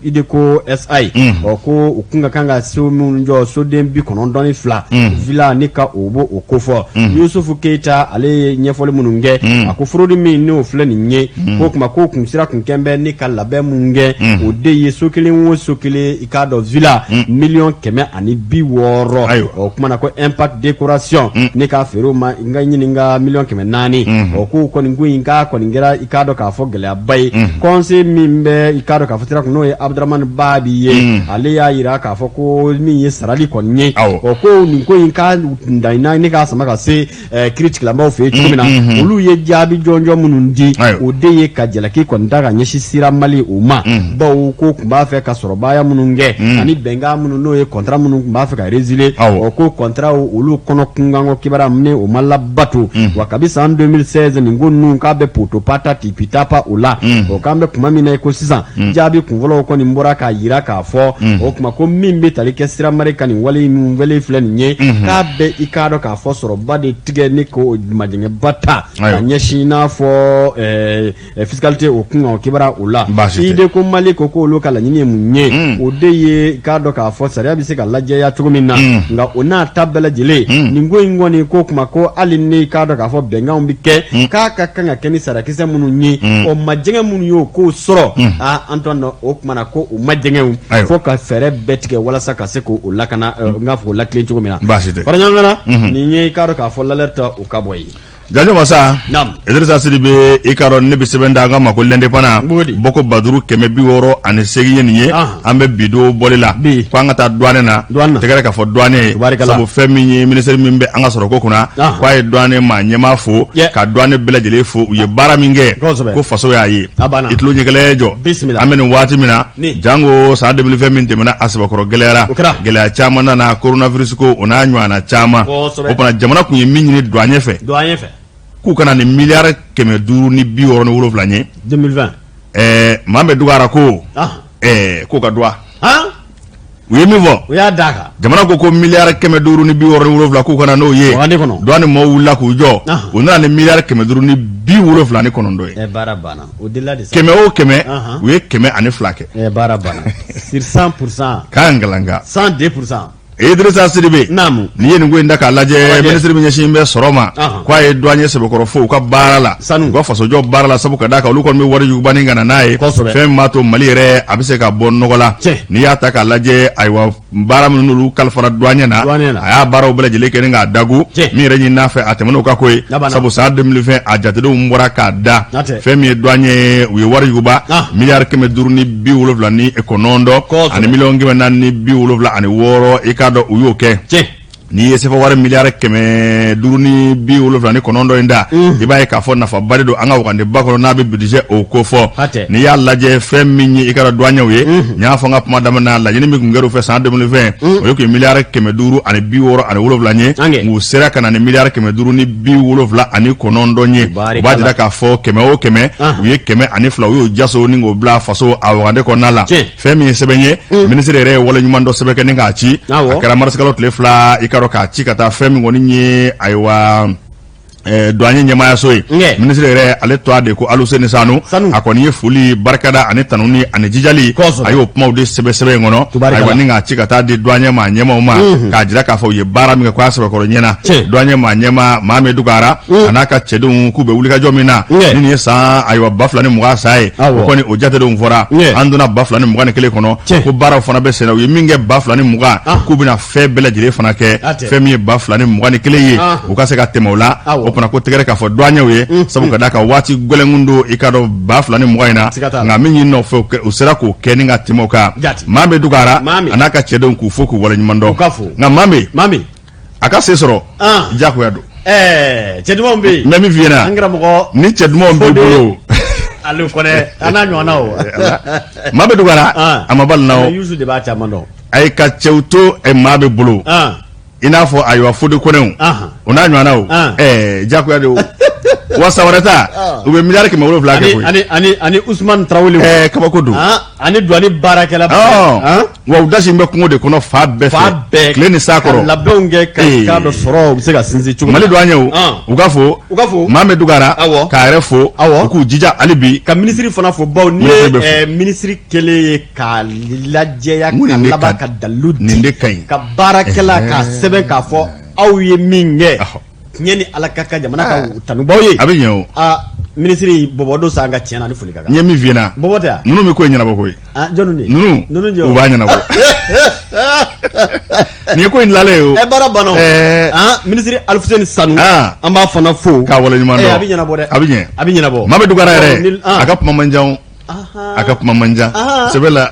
[SPEAKER 1] IDECO SA, ɔ ko u kun ka kan ka so minnu jɔ, soden 92 villa, ni ka o b'o o kofɔ. Yusufu Keyita ale ye ɲɛfɔli minnu kɛ, a ko fraude min n'o filɛ nin ye, k'o tuma ko kun Sira kun kɛn bɛ ni ka labɛn mun kɛ, o de ye so kelen o so kelen, i k'a dɔn villa, miliyɔn 160. O kuma na ko Impact Décoration ne k'a feere o ma n ka ɲininka miliyɔn 400. O k'o kɔni ko in k'a kɔni kɛra, i k'a dɔn k'a fɔ gɛlɛyaba ye. Conseil min bɛ, i k'a dɔn k'a fɔ Sira kun, n'o ye Abudramani Babi ye, ale y'a jira k'a fɔ ko min ye sarali kɔni ye, o ko nin ko in k'a danna ne k'a sama ka se kiiritigɛlamɔgɔw fɛ yen cogo min na, olu ye jaabi jɔnjɔn minnu di, o de ye ka jalaki kɔni ta ka ɲɛsin Sira Mali o ma, bawo ko tun b'a fɛ ka sɔrɔbaya minnu kɛ ani bɛnkan minnu n'o ye contrat minnu tun b'a fɛ ka résilier. O ko contrat olu kɔnɔ kunkanko kibaruya ni o ma labato. Wa kabi san 2016 nin ko ninnu k'a bɛ potopata tipitapa o la. O k'an bɛ kuma min na i ko sisan, jaabi kunfɔlɔw kɔni bɔra k'a jira k'a fɔ o tuma ko min bɛ tali kɛ Sira Mali ka nin wale min wale filɛ nin ye, k'a bɛ, i k'a dɔn k'a fɔ sɔrɔba de tigɛ ni k'o majɛngɛba ta ka ɲɛsin i n'a fɔ fiscalité o kun o kibaruya o la. IDECO Mali ko k'olu ka laɲini ye mun ye? O de ye i k'a dɔn k'a fɔ sariya bɛ se ka lajɛya cogo min na. Nka o n'a ta bɛɛ lajɛlen, nin ko in kɔni ko kuma ko hali ni i k'a dɔn k'a fɔ bɛnkanw bɛ kɛ, k'a ka kan ka kɛ ni sariyakisɛ minnu ye, o majɛngɛ minnu y'o kow sɔrɔ, aa Antoine, o tuma na ko o majɛngɛw fo ka fɛɛrɛ bɛɛ tigɛ walasa ka se k'o lakana, n k'a fɔ o latilen cogo min na.
[SPEAKER 2] Baasi tɛ.
[SPEAKER 1] Fara ɲɔgɔn kan, nin ye i k'a dɔn k'a fɔ L'Alerte o ka bɔ ye.
[SPEAKER 2] Janjo masa. Idrissa Sidibe, i k'a dɔn ne bɛ sɛbɛn da an ka ma ko L'Indépendant bɔko 5508 ye nin ye. An bɛ bido bɔli la ko an ka taa douane na, tɛgɛrɛ k'a fɔ douane ye, sabu fɛn min ye ministère min bɛ an ka sɔrɔ ko kunna, k'a ye douane maa ɲɛmaa fo ka douane bɛɛ lajɛlen fo, u ye baara min kɛ ko faso y'a ye. I tulo ɲɛgɛlɛ jɔ, an bɛ nin waati min na, jango san 2020 min tɛmɛna, a sɛbɛkɔrɔ gɛlɛyara, gɛlɛya caman nana, coronavirus ko o n'a ɲɔgɔnna caman. O fana jamana tun ye min ɲini douane fɛ k'u kana ni miliyari 567 ye
[SPEAKER 1] 2020.
[SPEAKER 2] Maa bɛ dugara ko k'o ka duwa u ye min fɔ.
[SPEAKER 1] U y'a d'a kan.
[SPEAKER 2] Jamana ko miliyari 567 k'u kana n'o ye. Douane mɔgɔw wulila k'u jɔ, u nana ni miliyari 579 ye.
[SPEAKER 1] Baara banna o delila de.
[SPEAKER 2] Kɛmɛ o kɛmɛ, u ye 102 kɛ.
[SPEAKER 1] Baara banna sur 100%.
[SPEAKER 2] K'an kalanka.
[SPEAKER 1] 102%.
[SPEAKER 2] Idrissa Sidibe,
[SPEAKER 1] naamu,
[SPEAKER 2] n'i ye nin ko in ta k'a lajɛ,
[SPEAKER 1] Lajɛ.
[SPEAKER 2] Minisiri min ɲɛsin bɛ sɔrɔ ma, k'a ye douanier sɛbɛkɔrɔ fo u ka baara la,
[SPEAKER 1] Sanu.
[SPEAKER 2] u ka fasojɔ baara la, sabu ka d'a kan olu kɔni bɛ wari yugubani ka na n'a ye, fɛn min b'a to Mali yɛrɛ a bɛ se ka bɔ nɔgɔ la. N'i y'a ta k'a lajɛ, ayiwa, baara minnu n'olu kalifara douanier na,
[SPEAKER 1] Douanier na.
[SPEAKER 2] a y'a baaraw bɛɛ lajɛlen kɛ ni k'a dagu. Min yɛrɛ ɲin'a fɛ, a tɛmɛn'o kan ko ye,
[SPEAKER 1] Labanna.
[SPEAKER 2] sabu san 2020 a jatedenw bɔra k'a da.
[SPEAKER 1] Natɛ.
[SPEAKER 2] Fɛn min ye douanier ye, u ye wari yuguba miliyari 579 ani miliyɔn 476, i k'a dɔn u y'o kɛ. N'i ye sefa wari miliyari 579 in da, i b'a ye k'a fɔ nafaba de don an ka wagandeba kɔnɔ n'a bɛ budget o ko fɔ. N'i y'a lajɛ, fɛn min ye i ka dɔn douaniers ye, n y'a fɔ n ka kuma daminɛ na, laɲini min tun kɛra u fɛ san 2020, o ye tun ye miliyari 567 ye. U sera ka na ni miliyari 579 ye. O b'a jira k'a fɔ kɛmɛ o kɛmɛ, u ye 102, u y'o jaso ni k'o bila faso a wagande kɔnɔna la. Fɛn min ye sɛbɛn ye, minisiri yɛrɛ ye waleɲuman dɔ sɛbɛn kɛ ni k'a ci. A kɛra marisikalo tile 2, i ka dɔn k'a ci ka taa fɛn min kɔni ye, ayiwa, douanier ɲɛmaayaso ye. Minisiri yɛrɛ ale tɔgɔ de ko Aluseni Sanu. A kɔni ye foli, barikada ani tanuni ani jijali, a y'o kumaw de sɛbɛn sɛbɛn in kɔnɔ, ayiwa, ni k'a ci ka taa di douanier maa ɲɛmaaw ma, k'a jira k'a fɔ u ye baara min kɛ k'a sɛbɛkɔrɔ ɲɛna. Douanier maa ɲɛmaa Mohamed Dugara a n'a ka cɛdenw k'u bɛ wulikajɔ min na, ni nin ye san, ayiwa, 2020 san ye, o kɔni o jatedenw fɔra. An donna 2021 kɔnɔ, ko baaraw fana bɛ senna. U ye min kɛ 2020, k'u bɛna fɛn bɛɛ lajɛlen fana kɛ fɛn min ye 2021 ye, u ka se ka tɛmɛ o la. O fana ko tɛgɛrɛ k'a fɔ douaniers ye, sabu ka d'a kan waati gɛlɛn don, i ka dɔn 2020 in na, nka min y'i nɔfɛ, u sera k'o kɛ ni ka tɛmɛ o kan. Mohamed Dugara a n'a ka cɛdenw k'u fo k'u waleɲuman dɔn. Nka Mohamed, a ka se sɔrɔ diyagoya don.
[SPEAKER 1] Cɛ dumanw bɛ yen.
[SPEAKER 2] N bɛ min f'i ɲɛna,
[SPEAKER 1] an karamɔgɔ,
[SPEAKER 2] ni cɛ dumanw b'i bolo,
[SPEAKER 1] Ale Kɔnɛ a n'a ɲɔgɔnna o.
[SPEAKER 2] Mohamed Dugara a ma bali na o.
[SPEAKER 1] Yusu de b'a caman dɔn.
[SPEAKER 2] A ye ka cɛw to maa bɛ bolo, i n'a fɔ ayiwa Fode Kɔnɛw o n'a ɲɔgɔnnaw, ɛɛ diyagoya de o. Wa san wɛrɛ ta, u bɛ miliyari 700 kɛ koyi.
[SPEAKER 1] Ani Usumani Tarawele.
[SPEAKER 2] Ɛɛ kabako don.
[SPEAKER 1] Ani douane baarakɛla.
[SPEAKER 2] Wa u dasi bɛ kungo de kɔnɔ fan bɛɛ fɛ, tile ni san kɔrɔ.
[SPEAKER 1] Ka labɛnw kɛ ka k'a dɔn sɔrɔ u bɛ se ka sinsin cogo min.
[SPEAKER 2] Mali douaniers u ka fo.
[SPEAKER 1] U ka fo.
[SPEAKER 2] Mohamed Dugara k'a yɛrɛ fo. U k'u jija hali bi.
[SPEAKER 1] Ka minisiri fana fo bawo n'i ye minisiri kelen ye k'a lajɛya ka laban ka dalilu di.
[SPEAKER 2] Nin de ka ɲi.
[SPEAKER 1] Ka baarakɛla k'a sɛbɛn k'a fɔ aw ye min kɛ. Tiɲɛ ni Ala ka kan jamana ka tanubaw ye.
[SPEAKER 2] A bɛ ɲɛ o.
[SPEAKER 1] Aa minisiri bɔbɔ don sa an ka tiɲɛ na ni foli ka kan.
[SPEAKER 2] N ye min f'i ɲɛna.
[SPEAKER 1] Bɔbɔ tɛ wa?
[SPEAKER 2] Ninnu bɛ ko in ɲɛnabɔ koyi.
[SPEAKER 1] Jɔnni de?
[SPEAKER 2] Ninnu u b'a ɲɛnabɔ. Nin ye ko in tilalen ye o.
[SPEAKER 1] Ɛ baara banna o. Ɛɛ minisiri Alifuseni Sanu. An b'a fana fo.
[SPEAKER 2] K'a waleɲuman dɔn.
[SPEAKER 1] A bɛ ɲɛnabɔ dɛ.
[SPEAKER 2] A bɛ ɲɛ.
[SPEAKER 1] A bɛ ɲɛnabɔ.
[SPEAKER 2] Mohamed Dugara yɛrɛ a ka kuma man jan o. A ka kuma man jan sɛbɛ la.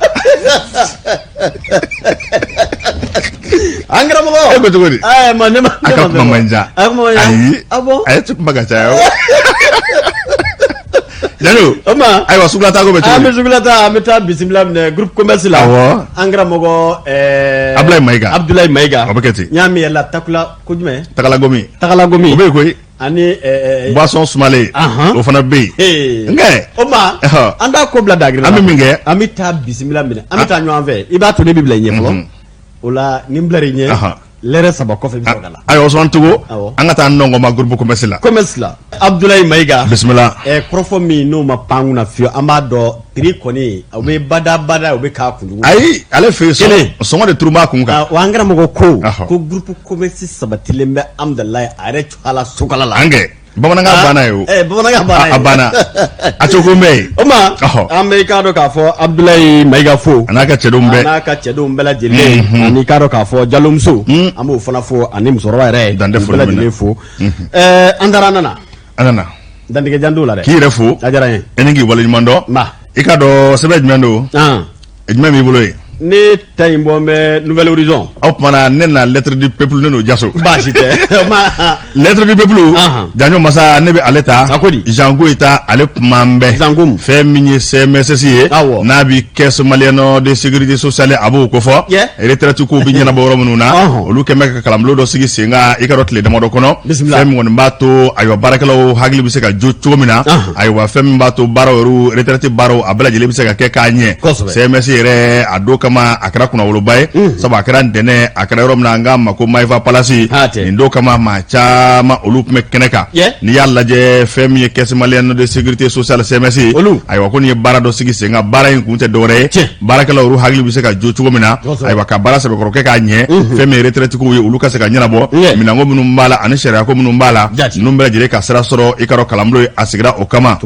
[SPEAKER 1] An karamɔgɔ.
[SPEAKER 2] E ko cogo di?
[SPEAKER 1] Ɛɛ ma ne ma.
[SPEAKER 2] A ka kuma man jan.
[SPEAKER 1] A kuma man jan.
[SPEAKER 2] Ayi.
[SPEAKER 1] Ah bon?
[SPEAKER 2] A ye kuma ka caya o. Jalo.
[SPEAKER 1] O ma.
[SPEAKER 2] Ayiwa, sugula taa ko bɛ cogo di?
[SPEAKER 1] An bɛ sugula taa, an bɛ taa bisimila minɛ groupe commerce la.
[SPEAKER 2] Awɔ.
[SPEAKER 1] An karamɔgɔ ɛɛ.
[SPEAKER 2] Abdoulaye Mayiga.
[SPEAKER 1] Abdoulaye Mayiga.
[SPEAKER 2] O bɛ kɛ ten.
[SPEAKER 1] N y'a mɛn la takula ko jumɛn?
[SPEAKER 2] Tagalagomi.
[SPEAKER 1] Tagalagomi.
[SPEAKER 2] O bɛ yen koyi.
[SPEAKER 1] Ani
[SPEAKER 2] boisson sumalen, o fana bɛ yen. Nka
[SPEAKER 1] o ma an t'a ko bila dagiri
[SPEAKER 2] la. An bɛ min kɛ,
[SPEAKER 1] an bɛ taa bisimila minɛ, an bɛ taa ɲɔgɔn fɛ. I b'a to ne bɛ bila i ɲɛ fɔlɔ. O la ni n bila i ɲɛ, lɛrɛ 3 kɔfɛ i bɛ sɔrɔ ka na.
[SPEAKER 2] Ayiwa Usumani Togo, an ka taa nɔngɔnma groupe commerce la.
[SPEAKER 1] Commerce la. Abdoulaye Mayiga.
[SPEAKER 2] Bisimila.
[SPEAKER 1] Kɔrɔfɔ min n'o ma pan kunna fiyewu, an b'a dɔn prix kɔni o bɛ bada bada, o bɛ k'a kunjugu.
[SPEAKER 2] Ayi, ale fɛ yen sɔngɔ de turu b'a kun kan.
[SPEAKER 1] Wa an karamɔgɔ ko ko groupe commerce sabatilen bɛ Amudalayi a yɛrɛ ala sokala la.
[SPEAKER 2] An kɛ bamanankan banna ye o.
[SPEAKER 1] Bamanankan banna ye.
[SPEAKER 2] A banna a cogo bɛ yen.
[SPEAKER 1] O ma an bɛ i k'a dɔn k'a fɔ Abdoulaye Mayiga fo.
[SPEAKER 2] A n'a ka cɛdenw bɛɛ.
[SPEAKER 1] A n'a ka cɛdenw bɛɛ lajɛlen. Ani k'a dɔn k'a fɔ Jalomuso. An b'o fana fo ani musokɔrɔba yɛrɛ.
[SPEAKER 2] Dan tɛ foli
[SPEAKER 1] min na. Bɛɛ lajɛlen fo. An taara an nana.
[SPEAKER 2] An nana.
[SPEAKER 1] Dantigɛ jan t'o la dɛ.
[SPEAKER 2] K'i yɛrɛ fo.
[SPEAKER 1] A diyara n ye.
[SPEAKER 2] E ni k'i waleɲuman dɔn. I k'a dɔn sɛbɛn jumɛn don? Jumɛn b'i bolo yen?
[SPEAKER 1] Ne ta in bɔ bɛ Nouvel Horizon.
[SPEAKER 2] O tuma na ne na Lettre du peuple, ne n'o jaso.
[SPEAKER 1] Baasi tɛ.
[SPEAKER 2] Lettre du peuple. Janjo masa, ne bɛ ale ta.
[SPEAKER 1] A ko di?
[SPEAKER 2] Jean Goyita, ale kuma bɛɛ.
[SPEAKER 1] Jean Gomu.
[SPEAKER 2] Fɛn min ye CMSS ye.
[SPEAKER 1] Awɔ.
[SPEAKER 2] N'a bi Caisse malienne de sécurité sociale, a b'o kofɔ. Retraite ko bɛ ɲɛnabɔ yɔrɔ minnu na. Olu kɛn bɛ ka kalanbulon dɔ sigi sen kan, i ka dɔn tile damadɔ kɔnɔ.
[SPEAKER 1] Bisimila.
[SPEAKER 2] Fɛn min kɔni b'a to, ayiwa, baarakɛlaw hakili bɛ se ka jo cogo min na. Ayiwa, fɛn min b'a to baaraw yɛrɛ, retraite baaraw, a bɛɛ lajɛlen bɛ se ka kɛ k'a ɲɛ.
[SPEAKER 1] Kosɛbɛ.
[SPEAKER 2] CMS yɛrɛ a don kama. kama a kɛra kunnawoloba ye, sabu a kɛra ntɛnɛn, a kɛra yɔrɔ min na an k'a ma ko Maeva Palace. Nin don kama maa caman olu tun bɛ kɛnɛ kan. N'i y'a lajɛ, fɛn min ye Caisse malienne de sécurité sociale, CMS, ayiwa, ko nin ye baara dɔ sigi sen kan. Baara in kun tɛ dɔwɛrɛ ye, baarakɛlaw olu hakili bɛ se ka jo cogo min na, ayiwa, ka baara sɛbɛkɔrɔ kɛ k'a ɲɛ. Fɛn min ye retraite kow ye, olu ka se ka ɲɛnabɔ, minɛnko minnu b'a la ani sariyako minnu b'a la, ninnu bɛɛ lajɛlen ka sira sɔrɔ. I ka dɔn, kalanbulon ye a sigira o kama.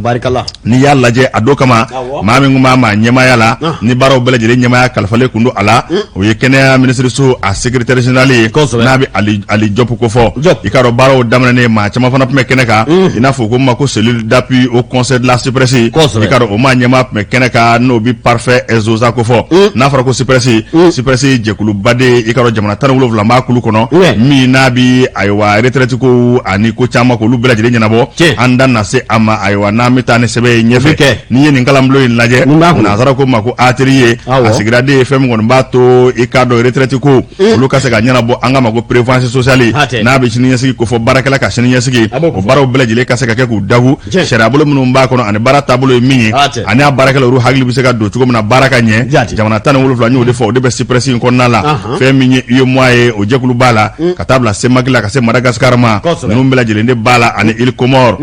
[SPEAKER 2] N'i y'a lajɛ, a don kama, maa min tun b'a maa ɲɛmaaya la, ni baaraw bɛɛ lajɛlen ɲɛmaaya kalifalen kun don a la, o ye kɛnɛya minisiriso a secrétaire général ye, n'a bɛ Ali Jɔpu kofɔ. I ka dɔn, baaraw daminɛnen, maa caman fana tun bɛ kɛnɛ kan, i n'a fɔ ko ma ko cellule d'appui au conseil de la CIPRES. I ka dɔn, o maa ɲɛmaa tun bɛ kɛnɛ kan, n'o bɛ Parfait Zosa kofɔ. N'a fɔra ko CIPRES, CIPRES jɛkuluba de, i ka dɔn, jamana 17 b'a kulu kɔnɔ, min n'a bɛ, ayiwa, retraite ko ani ko caman k'olu bɛɛ lajɛlen ɲɛnabɔ. An da na se a ma, ayiwa, n'an bɛ taa ni sɛbɛn ye ɲɛfɛ. N'i ye nin kalanbulon in lajɛ, nansara ko ma ko atelier, a sigira de ye fɛn min kɔni b'a to, i k'a dɔn, retraite ko olu ka se ka ɲɛnabɔ, an k'a ma ko prévoyance sociale, n'a bɛ siniɲɛsigi kofɔ, baarakɛla ka siniɲɛsigi, o baaraw bɛɛ lajɛlen ka se ka kɛ k'u dagu, sariyabolo minnu b'a kɔnɔ ani baara taabolo ye min ye, ani a baarakɛla olu hakili bɛ se ka don cogo min na baara ka ɲɛ. Jamana 17, n y'o de fɔ, o de bɛ CIPRES in kɔnɔna la. Fɛn min ye UEMOA ye, o jɛkulu b'a la, ka taa bila CEMAC la, ka se Madagascar ma, ninnu bɛɛ lajɛlen de b'a la, ani îles Comores.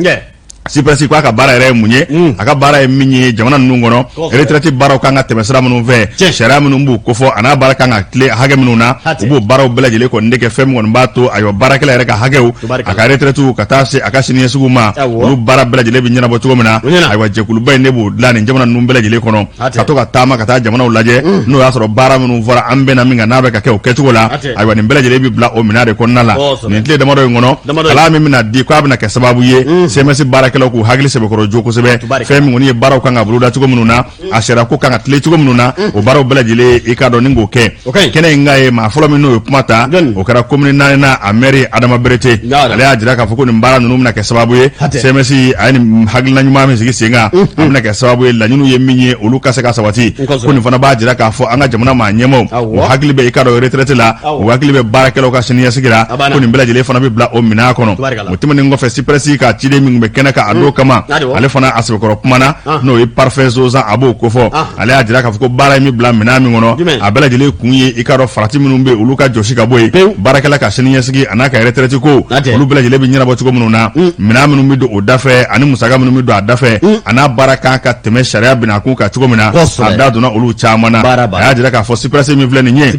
[SPEAKER 2] CIPRES ko a ka baara yɛrɛ ye mun ye? A ka baara ye min ye, jamana ninnu kɔnɔ, retraite baaraw kan ka tɛmɛ sira minnu fɛ, sariya minnu b'u kofɔ, a n'a baara kan ka tile hakɛ minnu na, u b'o baaraw bɛɛ lajɛlen kɔni de kɛ. Fɛn min kɔni b'a to, ayiwa, baarakɛla yɛrɛ ka hakɛw, a ka retraite, ka taa se a ka siniɲɛsigiw ma, olu baara bɛɛ lajɛlen bɛ ɲɛnabɔ cogo min na, ayiwa, jɛkuluba in de b'o dilan nin jamana ninnu bɛɛ lajɛlen kɔnɔ, ka to ka taama ka taa jamanaw lajɛ, n'o y'a sɔrɔ baara minnu fɔra an bɛnna min kan, n'a bɛ ka kɛ o kɛcogo la. Ayiwa, nin bɛɛ lajɛlen bɛ bila o minɛn de kɔnɔna la. Nin tile damadɔ in kɔnɔ, kalan min bɛna di, k'a bɛna kɛ sababu ye CMS baarakɛlaw k'u hakili sɛbɛkɔrɔ jo kosɛbɛ, fɛn min kɔni ye baaraw kan ka boloda cogo minnu na, a sariya ko kan ka tilen cogo minnu na, o baaraw bɛɛ lajɛlen, i k'a dɔn, ni k'o kɛ kɛnɛ in kan ye. Maa fɔlɔ min n'o ye kuma ta, o kɛra commune naaninan a maire Adama Berete. Ale y'a jira k'a fɔ ko nin baara ninnu bɛna kɛ sababu ye, CMS a ye nin hakilina ɲuman min sigi sen kan, a bɛna kɛ sababu ye, laɲiniw ye min ye, olu ka se ka sabati. Ko nin fana b'a jira k'a fɔ an ka jamana maa ɲɛmaaw, u hakili bɛ, i k'a dɔn, retraite la, u hakili bɛ baarakɛlaw ka siniɲɛsigi la. Ko nin bɛɛ lajɛlen fana bɛ bila o minɛn kɔnɔ. O tɛmɛnen kɔfɛ, CIPRES ka ciden min bɛ kɛnɛ kan a don kama, ale fana a sɛbɛkɔrɔ kumana, n'o ye Parfait Zozan, a b'o kofɔ. Ale y'a jira k'a fɔ ko baara in bɛ bila minɛn min kɔnɔ, a bɛɛ lajɛlen kun ye, i k'a dɔn, farati minnu bɛ yen, olu ka jɔsi ka bɔ yen, baarakɛla ka siniɲɛsigi a n'a ka retraite ko, olu bɛɛ lajɛlen bɛ ɲɛnabɔ cogo minnu na, minɛn minnu bɛ don o dafɛ ani musaka minnu bɛ don a dafɛ, a n'a baara kan ka tɛmɛ sariya binakun kan cogo min na, a da donna olu caman na. A y'a jira k'a fɔ CIPRES min filɛ nin ye,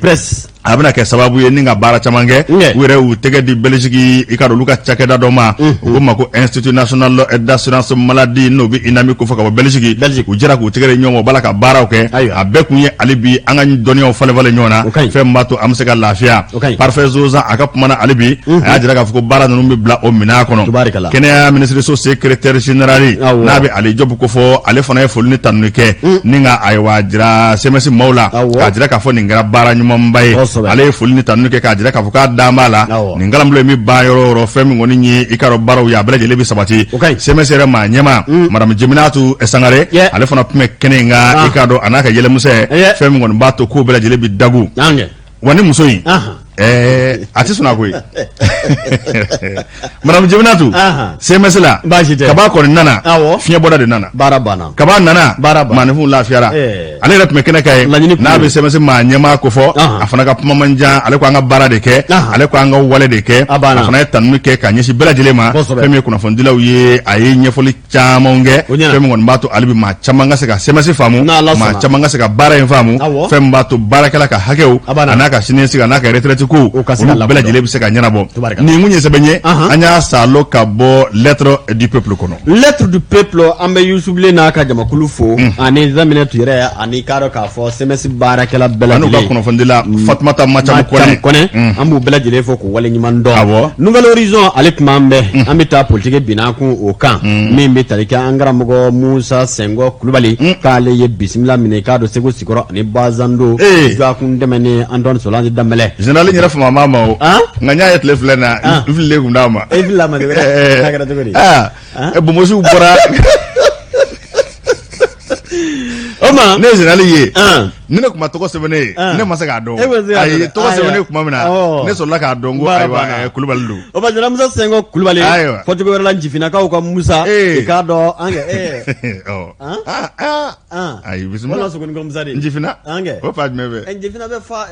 [SPEAKER 2] a bɛna kɛ sababu ye ni ka baara caman kɛ. U yɛrɛ y'u tɛgɛ di Belgique, i ka olu ka cakɛda dɔ ma, u ko ma ko Institut national d'assurance maladie, n'o bɛ INAMI kofɔ, ka bɔ Belgique. U jɛra k'u tɛgɛ di ɲɔgɔn ma, u b'a la ka baaraw kɛ. A bɛɛ kun ye hali bi an ka dɔnniyaw falen falen ɲɔgɔn na, fɛn min b'a to an bɛ se ka lafiya. Parfait Zozan a ka kuma na hali bi, a y'a jira k'a fɔ ko baara ninnu bɛ bila o minɛn kɔnɔ. Kɛnɛya minisiriso secrétaire général, n'a bɛ Ali Jɔpu kofɔ, ale fana ye foli ni tanuni kɛ ni ka, ayiwa, jira CMS maaw la, k'a jira k'a fɔ nin kɛra baara ɲumanba ye. Ale ye foli ni tanuni kɛ k'a jira k'a fɔ k'a dan b'a la, nin kalanbulon in bɛ ban yɔrɔ o yɔrɔ, fɛn min kɔni ye, i k'a dɔn, baaraw ye, a bɛɛ lajɛlen bɛ sabati. CMS yɛrɛ maa ɲɛmaa, madame Jeminatu Sangare, ale fana tun bɛ kɛnɛ in kan, i k'a dɔn, a n'a ka yɛlɛmisɛn, fɛn min kɔni b'a to ko bɛɛ lajɛlen bɛ dagu. Wa ni muso in, a tɛ sɔn koyi, madame Jeminatu, CMS la, kaba kɔni nana, fiɲɛbɔda de nana,
[SPEAKER 1] baara banna,
[SPEAKER 2] kaba nana, maaninfinw lafiyara. Ale yɛrɛ tun bɛ kɛnɛ kan yen, n'a bɛ CMS maa ɲɛmaa kofɔ, a fana ka kuma man jan. Ale ko an ka baara de kɛ, ale ko an ka wale de kɛ. A fana ye tanuni kɛ ka ɲɛsin bɛɛ lajɛlen ma. Fɛn min ye kunnafonidilaw ye, a ye ɲɛfɔli caman kɛ, fɛn min kɔni b'a to hali bi maa caman ka se ka CMS faamu, maa caman ka se ka baara in faamu, fɛn min b'a to baarakɛla ka hakɛw, a n'a ka siniɲɛsigi, a n'a ka retraite ko, olu bɛɛ lajɛlen bɛ se ka ɲɛnabɔ. Nin kun ye sɛbɛn ye, an y'a salo ka bɔ Lettre du peuple kɔnɔ.
[SPEAKER 1] Lettre du peuple, an bɛ Yusubilen n'a ka jamakulu fo, ani Zaminɛtu yɛrɛ, ani k'a dɔn k'a fɔ CMS baarakɛla bɛɛ lajɛlen,
[SPEAKER 2] an'u ka kunnafonidila Fatumata Macamu
[SPEAKER 1] Kɔnɛ, an b'u bɛɛ lajɛlen fo k'u waleɲuman dɔn. Nouvel Horizon, ale tun b'an bɛɛ, an bɛ taa politiki binna kun o kan, min bɛ tali kɛ an karamɔgɔ Musa Sɛngɔ Kulubali, k'ale ye bisimila minɛ, k'a dɔn, Segu Sikɔrɔ ani Bazando dɔgɔkun tɛmɛnen, Antoine Solange Danbɛlɛ.
[SPEAKER 2] Général yɛrɛ fama ma o, nka n y'a ye tile filɛ na, n fililen kun d'a ma.
[SPEAKER 1] E filila ma, a kɛra cogo di?
[SPEAKER 2] Aa, bonbonsiw bɔra.
[SPEAKER 1] O Juma
[SPEAKER 2] ne ye général ye ni ne tun ma tɔgɔ sɛbɛnnen ye ne ma se k'a dɔn ayi tɔgɔ sɛbɛnnen tuma min na ne sɔrɔla k'a dɔn ko ayiwa Kulubali don
[SPEAKER 1] o ma général Musa Sɛngɔ Kulubali fɔcogo wɛrɛ la Njifinnakaw ka Musa i k'a dɔn an kɛ
[SPEAKER 2] ayi bisimila
[SPEAKER 1] Sogonikɔ Musa de
[SPEAKER 2] Njifinna o fa jumɛn fɛ
[SPEAKER 1] Njifinna bɛ fa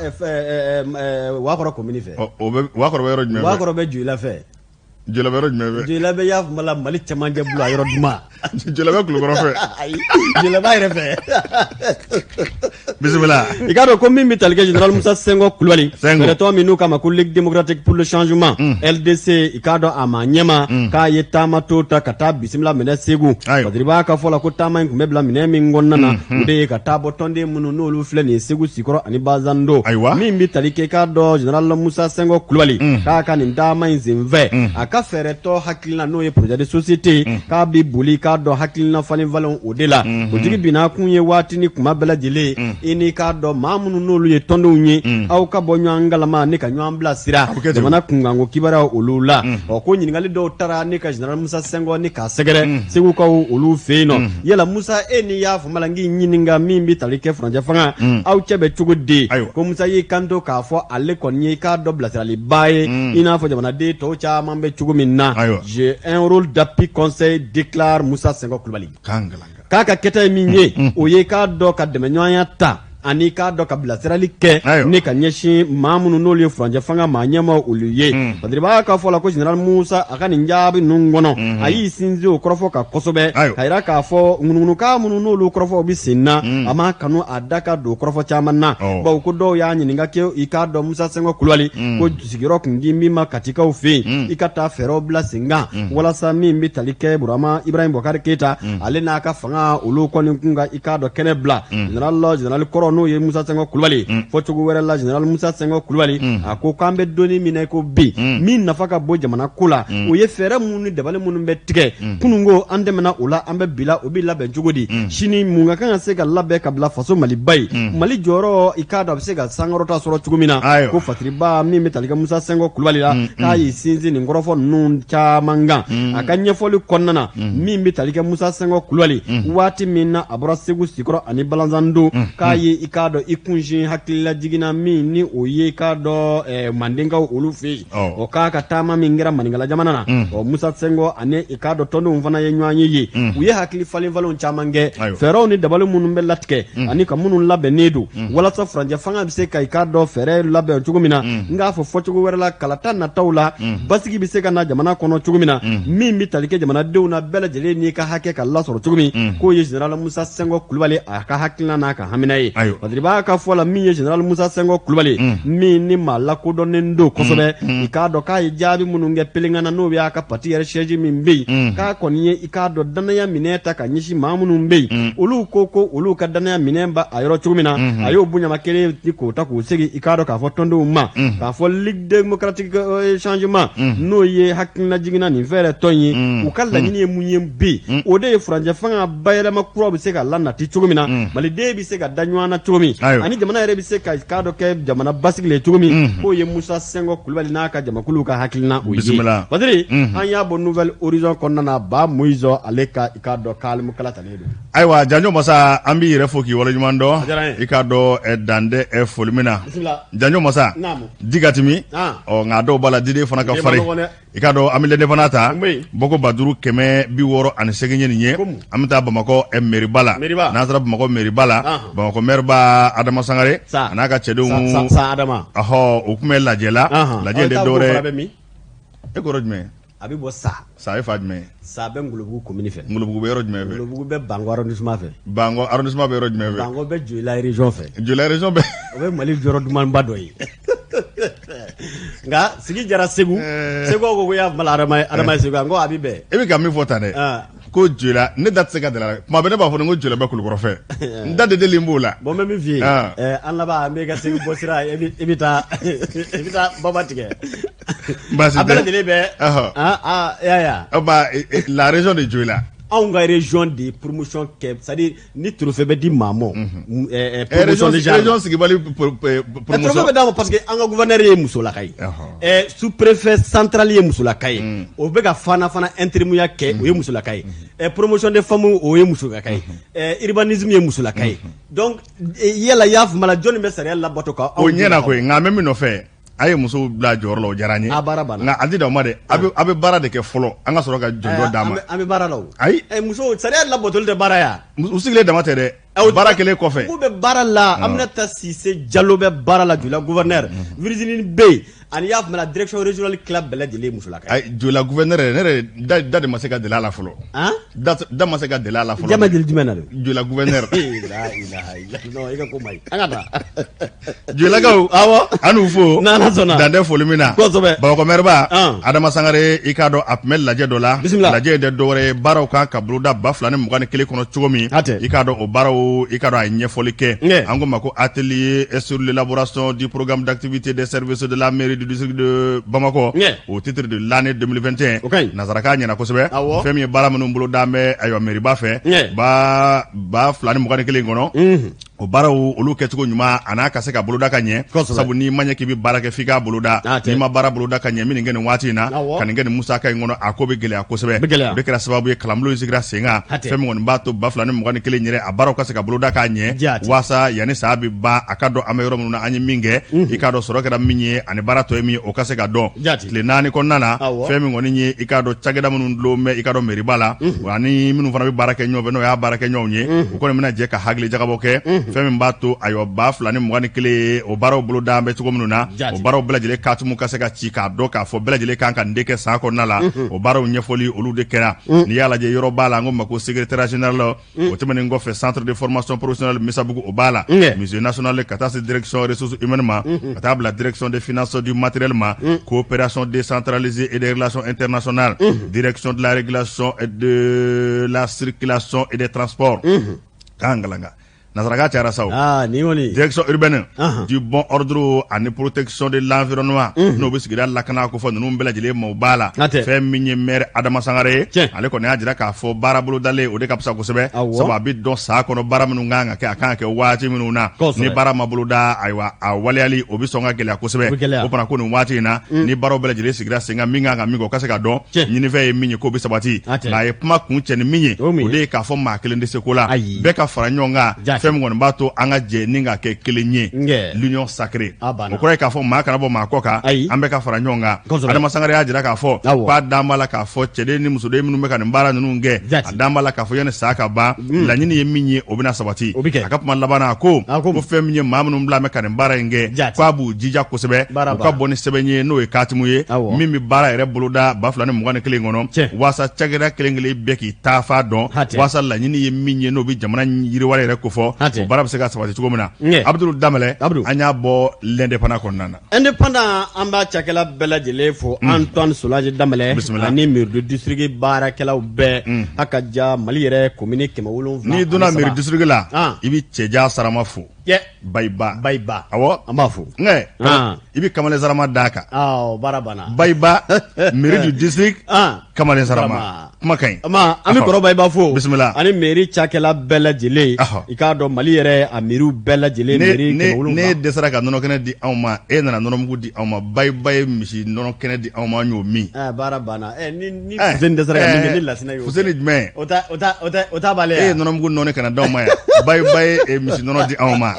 [SPEAKER 1] Wakɔrɔ komini fɛ
[SPEAKER 2] o bɛ Wakɔrɔ bɛ yɔrɔ jumɛn fɛ
[SPEAKER 1] Wakɔrɔ bɛ Joyila fɛ
[SPEAKER 2] Joyila bɛ yɔrɔ jumɛn fɛ
[SPEAKER 1] Joyila bɛ y'a la Mali cɛmancɛ bolo a yɔrɔ duman
[SPEAKER 2] Joyila bɛ Kulukɔrɔ fɛ
[SPEAKER 1] ayi Joyila b'a yɛrɛ fɛ
[SPEAKER 2] bisimila
[SPEAKER 1] i k'a dɔn ko min bɛ tali kɛ général Musa Sɛngɔ Kulubali fɛɛrɛtɔn min n'u k'a ma ko Ligue démocratique pour le changement LDC i k'a dɔn a maa ɲɛma k'a ye taama to ta ka taa bisimila minɛ Segu Badiriba ka fɔ la ko taama in tun bɛ bila minɛ min kɔnɔna na o de ye ka taa bɔ tɔnden minnu n'olu filɛ nin ye Segu Sikɔrɔ ani Bazando
[SPEAKER 2] ayiwa
[SPEAKER 1] min bɛ tali kɛ i k'a dɔn général Musa Sɛngɔ Kulubali k'a ka nin taama in senfɛ a ka fɛɛrɛtɔn hakilina n'o ye projet de société k'a bɛ boli k'a dɔn hakilina falen falen o de la politiki binna kun ye waati ni kuma bɛɛ lajɛlen i n'i k'a dɔn maa minnu n'olu ye tɔndenw ye aw ka bɔ ɲɔgɔn kalama ni ka ɲɔgɔn bilasira jamana kunkanko kibaruyaw olu la ɔ ko ɲininkali dɔw taara ni ka général Musa Sɛngɔ ni k'a sɛgɛrɛ Segukaw olu fɛ yen nɔ yala Musa e n'i y'a faamu la n k'i ɲininka min bɛ tali kɛ furancɛ fanga aw cɛ bɛ cogo di ko Musa y'i kanto k'a fɔ ale kɔni ye i k'a dɔn bilasiraliba ye i n'a fɔ jamanaden tɔw caman bɛ cogo min na j'ai un rôle d'appui conseil déclare Musa Sɛngɔ Kulubali k'a ka kɛta ye min ye o ye k'a dɔn ka dɛmɛɲɔgɔnya ta ani k'a dɔn ka bilasirali kɛ ni ka ɲɛsin maa minnu n'olu ye furancɛ fanga maa ɲɛmaa olu ye Badiriba ka fɔ la ko général Musa a ka nin jaabi ninnu kɔnɔ a y'i sinsin o kɔrɔfɔ kan kosɛbɛ ka yira k'a fɔ ŋunuŋunukan minnu n'olu kɔrɔfɔw bɛ sen na a m'a kanu a da ka don kɔrɔfɔ caman na bawo ko dɔw y'a ɲininka kɛ i k'a dɔn Musa Sɛngɔ Kulubali ko sigiyɔrɔ kun di min ma Katikaw fɛ yen i ka taa fɛɛrɛw bila sen kan walasa min bɛ tali kɛ Burama Ibrahim Bubakari Keyita ale n'a ka fanga olu kɔni kun ka i k'a dɔn kɛnɛ bila général général kɔrɔ n'o ye Musa Sɛngɔ Kulubali fɔ cogo wɛrɛ la général Musa Sɛngɔ Kulubali a ko k'an bɛ don min na ko bi min nafa ka bon jamana ko la o ye fɛɛrɛ minnu ni dabali minnu bɛ tigɛ kununko an tɛmɛna o la an bɛ bi la o bɛ labɛn cogo di sini mun ka kan ka se ka labɛn ka bila faso Maliba ye Mali jɔyɔrɔ i k'a dɔn a bɛ se ka sankɔrɔta sɔrɔ cogo min na ko Fasiriba min bɛ tali kɛ Musa Sɛngɔ Kulubali la k'a y'i sinsin nin kɔrɔfɔ ninnu caman kan a ka ɲɛfɔli kɔnɔna na min bɛ tali kɛ Musa Sɛngɔ Kulubali waati min na a bɔra Segu Sikɔrɔ ani Balanzando k'a ye i k'a dɔn i kunsin hakililajigin na min ni o ye i k'a dɔn Mandenkaw olu fɛ yen o k'a ka taama min kɛra Maninkala jamana na ɔ Musa Sɛngɔ ani i k'a dɔn tɔndenw fana ye ɲɔgɔn ye yen u ye hakili falen falenw caman kɛ fɛɛrɛw ni dabali minnu bɛ latigɛ ani ka minnu labɛnnen don walasa furancɛ fanga bɛ se ka i k'a dɔn fɛɛrɛ labɛn cogo min na n k'a fɔ fɔcogo wɛrɛ la kalata nataw la basigi bɛ se ka na jamana kɔnɔ cogo min na min bɛ tali kɛ jamanadenw na bɛɛ lajɛlen n'i ka hakɛ ka lasɔrɔ cogo min k'o ye général Musa Sɛngɔ Kulubali a ka hakilina n'a ka hamina ye Badiriba ka fɔ la min ye général Musa Sɛngɔ Kulubali min ni maa lakodɔnnen don kosɛbɛ i k'a dɔn k'a ye jaabi minnu kɛ Pelengana n'o y'a ka parti yɛrɛ siège min bɛ yen k'a kɔni ye i k'a dɔn danaya minɛ ta ka ɲɛsin maa minnu bɛ yen olu ko ko olu ka danaya minɛ b'a yɔrɔ cogo min na a y'o bonyama kelen di k'o ta k'o segin i k'a dɔn k'a fɔ tɔndenw ma k'a fɔ Ligue démocratique changement n'o ye hakilina jiginna nin fɛɛrɛ tɔn ye u ka laɲini ye mun ye bi o de ye furancɛ fanga bayɛlɛma kura bɛ se ka lanati cogo min na maliden bɛ se ka da ɲɔgɔn na cogo min ani jamana yɛrɛ bɛ se ka k'a dɔn kɛ jamana basigilen cogo min k'o ye Musa Sɛngɔ Kulubali n'a ka jamakulu ka hakilina o ye Badiri an y'a bɔ Nouvel Horizon kɔnɔna na Ba Moïse ale ka i k'a dɔn kalimu kala talen don.
[SPEAKER 2] Ayiwa Janjo Masa an b'i yɛrɛ fo k'i waleɲuman dɔn i k'a dɔn dan tɛ foli min na Janjo Masa di ka timi ɔ nka dɔw b'a la diden fana ka farin i k'a dɔn an bɛ l'Indépendant ta bɔko 5608 ye nin ye an bɛ taa Bamakɔ meriba la n'an sera Bamakɔ meriba la Bamakɔ mɛriba Adama Sangare a n'a ka cɛdenw
[SPEAKER 1] sa Adama
[SPEAKER 2] ɔhɔ u tun bɛ lajɛ la lajɛ de dɔwɛrɛ e kɔrɔ jumɛn
[SPEAKER 1] a bɛ bɔ sa
[SPEAKER 2] sa ye fa jumɛn
[SPEAKER 1] sa bɛ Ngolobugu commune fɛ
[SPEAKER 2] Ngolobugu bɛ yɔrɔ jumɛn fɛ
[SPEAKER 1] Ngolobugu bɛ Bango arrondissement fɛ
[SPEAKER 2] Bango arrondissement bɛ yɔrɔ jumɛn fɛ
[SPEAKER 1] Bango bɛ Joyila région fɛ
[SPEAKER 2] Joyila région bɛ
[SPEAKER 1] o bɛ Mali yɔrɔ dumanba dɔ ye nka sigi jara Segu Segu ko ko y'a fɔ Adama ye Segu n ko a bɛ bɛn
[SPEAKER 2] e bɛ ka min fɔ tan dɛ ko Joyila ne da tɛ se ka deli a la tuma bɛɛ ne b'a fɔ ko Joyila bɛ Kulukɔrɔ fɛ n da de deli b'o la
[SPEAKER 1] bon n bɛ min f'i ye an laban an bɛ ka Segu bɔ sira i bɛ taa i bɛ taa baba tigɛ
[SPEAKER 2] baasi
[SPEAKER 1] a bɛɛ lajɛlen bɛ aa y'a
[SPEAKER 2] ye la région de Joyila.
[SPEAKER 1] Anw ka région de ye promotion kɛ, c'est à dire ni trophée bɛ di maa ma,
[SPEAKER 2] promotion de genre, région sigibali
[SPEAKER 1] promotion trophée bɛ d'a ma parce que an ka gouverneur ye musolaka ye, sous préfet central ye musolaka ye, o bɛ ka fana fana intérimaire kɛ, o ye musolaka ye, promotion des femmes, o ye musolaka ye, urbanisme ye musolaka ye. Donc yala i y'a faamu la, jɔnni bɛ sariya labato ka
[SPEAKER 2] o ɲɛna koyi. Nka an bɛ min nɔfɛ, a ye musow bila jɔyɔrɔ la, o diyara n ye.
[SPEAKER 1] A baara banna.
[SPEAKER 2] Nka a ti dan o ma dɛ, a bɛ baara de kɛ fɔlɔ, an ka sɔrɔ ka jɔnjɔn d'a ma.
[SPEAKER 1] An bɛ baara la o.
[SPEAKER 2] Ayi.
[SPEAKER 1] Musow sariya labatoli tɛ baara ya.
[SPEAKER 2] U sigilen dama tɛ dɛ, baara kɛlen kɔfɛ.
[SPEAKER 1] K'u bɛ baara la. Aminata Sise Jalo bɛ baara la, Joyila gouverneur, Virginie bɛ yen, ani y'a faamu la, direction régionale tila bɛɛ lajɛlen ye musolaka ye.
[SPEAKER 2] Ayi, Joyila gouverneur yɛrɛ, ne yɛrɛ da de ma se ka deli a la fɔlɔ. Da ma se ka deli a la fɔlɔ.
[SPEAKER 1] Da ma deli jumɛn na dɛ?
[SPEAKER 2] Joyila gouverneur.
[SPEAKER 1] La ilaha illa, non, i ka ko ma ɲi, an ka taa.
[SPEAKER 2] Joyilakaw.
[SPEAKER 1] Awɔ.
[SPEAKER 2] An n'u fo.
[SPEAKER 1] N'Ala sɔnna.
[SPEAKER 2] Dan tɛ foli min na.
[SPEAKER 1] Kosɛbɛ.
[SPEAKER 2] Bamakɔ maire Adama Sangare, i k'a dɔn a tun bɛ lajɛ dɔ la.
[SPEAKER 1] Bisimila.
[SPEAKER 2] Lajɛ in tɛ dɔwɛrɛ ye, baaraw kan ka boloda 2021 kɔnɔ cogo min.
[SPEAKER 1] Hatɛ.
[SPEAKER 2] I k'a dɔn o baaraw, i k'a dɔn a ye ɲɛfɔli kɛ.
[SPEAKER 1] Nge.
[SPEAKER 2] An ko ma ko atelier sur l'élaboration du programme d'activité des services de la mairie du district de Bamako
[SPEAKER 1] Nge.
[SPEAKER 2] au titre de l'année 2021.
[SPEAKER 1] O ka ɲi.
[SPEAKER 2] Nansarakan ɲɛna kosɛbɛ.
[SPEAKER 1] Awɔ.
[SPEAKER 2] Fɛn min ye baara minnu boloda bɛ, ayiwa, mairie ba fɛ.
[SPEAKER 1] Nge.
[SPEAKER 2] Ba 2021 kɔnɔ. O baaraw olu kɛcogo ɲuman a n'a ka se ka boloda ka ɲɛ. Sabu n'i ma ɲɛ k'i bɛ baara kɛ, f'i k'a boloda.
[SPEAKER 1] Ah, tɛ.
[SPEAKER 2] N'i ma baara boloda ka ɲɛ, min nin kɛ nin waati in na,
[SPEAKER 1] Awɔ.
[SPEAKER 2] ka nin kɛ nin musaka in kɔnɔ, a ko bɛ gɛlɛya kosɛbɛ.
[SPEAKER 1] Bɛ gɛlɛya.
[SPEAKER 2] O de kɛra sababu ye kalanbulon in sigira sen kan.
[SPEAKER 1] Hatɛ.
[SPEAKER 2] Fɛn min kɔni b'a to 2021 yɛrɛ, a baaraw ka se ka boloda k'a ɲɛ.
[SPEAKER 1] Jaati.
[SPEAKER 2] Waasa yanni san bɛ ban, a ka dɔn an bɛ yɔrɔ minnu na, an ye min kɛ, i k'a dɔn sɔrɔ kɛra min ye ani baara tɔ ye min ye, o ka se ka dɔn.
[SPEAKER 1] Jaati.
[SPEAKER 2] Tile 4 kɔnɔna na,
[SPEAKER 1] Awɔ.
[SPEAKER 2] fɛn min kɔni ye, i k'a dɔn cakɛda minnu dulon bɛ, i k'a dɔn mairie ba la, ani minnu fana bɛ baara kɛ ɲɔgɔn fɛ, n'o y'a baara kɛ ɲɔgɔn ye, u kɔni bɛna jɛ ka hakili jagabɔ kɛ, fɛn min b'a to, ayiwa, 2021, o baaraw boloda bɛ cogo minnu na,
[SPEAKER 1] Jaati.
[SPEAKER 2] o baaraw bɛɛ lajɛlen katumu ka se ka ci, k'a dɔn k'a fɔ bɛɛ lajɛlen kan ka nin de kɛ san kɔnɔna la. O baaraw ɲɛfɔli olu de kɛra. N'i y'a lajɛ, yɔrɔ b'a la an ko ma ko secrétariat général, o tɛmɛnen kɔfɛ, centre de formation professionnelle Misabugu, o b'a la,
[SPEAKER 1] Nge.
[SPEAKER 2] musée national, ka taa se direction ressources humaines ma, ka taa bila direction des finances du matériel ma, coopération décentralisée et des relations internationales, direction de la régulation et de la circulation et des transports, k'an galanga nasaraka cayara sa o.
[SPEAKER 1] Aa, nin kɔni.
[SPEAKER 2] Direction urbaine du bon ordre ani protection de l'environnement, n'o bɛ sigida lakana ko fɔ ninnu bɛɛ lajɛlen ma, o b'a la.
[SPEAKER 1] Hatɛ.
[SPEAKER 2] Fɛn min ye maire Adama Sangare ye,
[SPEAKER 1] Tiɲɛ.
[SPEAKER 2] ale kɔni y'a jira k'a fɔ baara bolodalen, o de ka fisa kosɛbɛ.
[SPEAKER 1] Awɔ.
[SPEAKER 2] Sabu a bɛ dɔn san kɔnɔ baara minnu kan ka kɛ, a kan ka kɛ waati minnu na. Ni baara ma boloda, ayiwa, a waleyali o bɛ sɔn ka gɛlɛya kosɛbɛ.
[SPEAKER 1] O bɛ gɛlɛya.
[SPEAKER 2] O fana ko nin waati in na, ni baaraw bɛɛ lajɛlen sigira sen kan, min kan ka min kɛ, o ka se ka dɔn,
[SPEAKER 1] Tiɲɛ.
[SPEAKER 2] ɲinifɛn ye min ye, k'o bɛ sabati.
[SPEAKER 1] Hatɛ.
[SPEAKER 2] Nka a ye kuma kun cɛ ni min ye,
[SPEAKER 1] O min
[SPEAKER 2] o
[SPEAKER 1] ye?
[SPEAKER 2] de ye k'a fɔ maa kelen tɛ se ko la,
[SPEAKER 1] Ayi.
[SPEAKER 2] bɛɛ ka fara ɲɔgɔn kan.
[SPEAKER 1] Jaati.
[SPEAKER 2] Fɛn min kɔni b'a to an ka jɛ ni ka kɛ kelen ye,
[SPEAKER 1] Nge.
[SPEAKER 2] l'union sacrée.
[SPEAKER 1] A banna.
[SPEAKER 2] O kɔrɔ ye k'a fɔ maa kana bɔ maa kɔ kan.
[SPEAKER 1] Ayi.
[SPEAKER 2] An bɛɛ ka fara ɲɔgɔn kan.
[SPEAKER 1] Kosɛbɛ.
[SPEAKER 2] Adama Sangare y'a jira k'a fɔ
[SPEAKER 1] Awɔ.
[SPEAKER 2] k'a dan b'a la k'a fɔ cɛden ni musoden minnu bɛ ka nin baara ninnu kɛ,
[SPEAKER 1] Jaati.
[SPEAKER 2] a dan b'a la k'a fɔ yanni san ka ban, laɲini ye min ye, o bɛna sabati.
[SPEAKER 1] O bɛ kɛ.
[SPEAKER 2] A ka kuma laban na, a ko
[SPEAKER 1] A ko
[SPEAKER 2] ko fɛn min ye maa minnu bila bɛ ka nin baara in kɛ,
[SPEAKER 1] Jaati.
[SPEAKER 2] k'a b'u jija kosɛbɛ,
[SPEAKER 1] Baara
[SPEAKER 2] u ka
[SPEAKER 1] banna.
[SPEAKER 2] bɔ ni sɛbɛn ye, n'o ye katimu ye,
[SPEAKER 1] Awɔ.
[SPEAKER 2] min bɛ baara yɛrɛ boloda 2021 kɔnɔ,
[SPEAKER 1] Tiɲɛ.
[SPEAKER 2] waasa cakɛda kelen kelen bɛɛ k'i taafa dɔn,
[SPEAKER 1] Hatɛ.
[SPEAKER 2] waasa laɲini ye min ye, n'o bɛ jamana yiriwa yɛrɛ kofɔ,
[SPEAKER 1] Hatɛ.
[SPEAKER 2] o baara bɛ se ka sabati cogo min na.
[SPEAKER 1] Nge.
[SPEAKER 2] Abdul Danbɛlɛ.
[SPEAKER 1] Abdul.
[SPEAKER 2] An y'a bɔ L'Indépendant kɔnɔna na.
[SPEAKER 1] Indépendant, an b'a cakɛla bɛɛ lajɛlen fo, Antoine Solange Danbɛlɛ
[SPEAKER 2] Bisimila.
[SPEAKER 1] ani mairie de district baarakɛlaw bɛɛ, a ka ja Mali yɛrɛ commune 700
[SPEAKER 2] N'i donna
[SPEAKER 1] ani saba.
[SPEAKER 2] mairie district la,
[SPEAKER 1] Ah.
[SPEAKER 2] i bɛ Cɛja Sarama fo.
[SPEAKER 1] Yɛ.
[SPEAKER 2] Bayiba.
[SPEAKER 1] Bayiba.
[SPEAKER 2] Awɔ.
[SPEAKER 1] An b'a fo.
[SPEAKER 2] Nka
[SPEAKER 1] Ah.
[SPEAKER 2] i bɛ Kamalen Sarama d'a kan.
[SPEAKER 1] Awɔ, baara banna.
[SPEAKER 2] Bayiba, mairie du district,
[SPEAKER 1] Ah.
[SPEAKER 2] Kamalen Sarama.
[SPEAKER 1] Sarama.
[SPEAKER 2] Kuma ka ɲi.
[SPEAKER 1] Ama an bɛ
[SPEAKER 2] Ahɔ.
[SPEAKER 1] kɔrɔ Bayiba fo.
[SPEAKER 2] Bisimila.
[SPEAKER 1] Ani mairie cakɛla bɛɛ lajɛlen.
[SPEAKER 2] Ahɔ.
[SPEAKER 1] I k'a dɔn Mali yɛrɛ a mairie bɛɛ lajɛlen,
[SPEAKER 2] Ne
[SPEAKER 1] mairie
[SPEAKER 2] ne
[SPEAKER 1] 700.
[SPEAKER 2] ne dɛsɛra ka nɔnɔ kɛnɛ di anw ma, e nana nɔnɔmugu di anw ma. Bayiba ye misi nɔnɔ kɛnɛ di anw ma, an y'o min.
[SPEAKER 1] Ah, baara banna. Ɛ ni
[SPEAKER 2] Eh,
[SPEAKER 1] Fuseni dɛsɛra ka min kɛ,
[SPEAKER 2] eh,
[SPEAKER 1] ni Lasina y'o kɛ.
[SPEAKER 2] Fuseni jumɛn?
[SPEAKER 1] O ta b'ale
[SPEAKER 2] E ye
[SPEAKER 1] ya.
[SPEAKER 2] nɔnɔmugu nɔɔni ka na d'anw ma yan, Bayiba ye misi nɔnɔ di anw ma,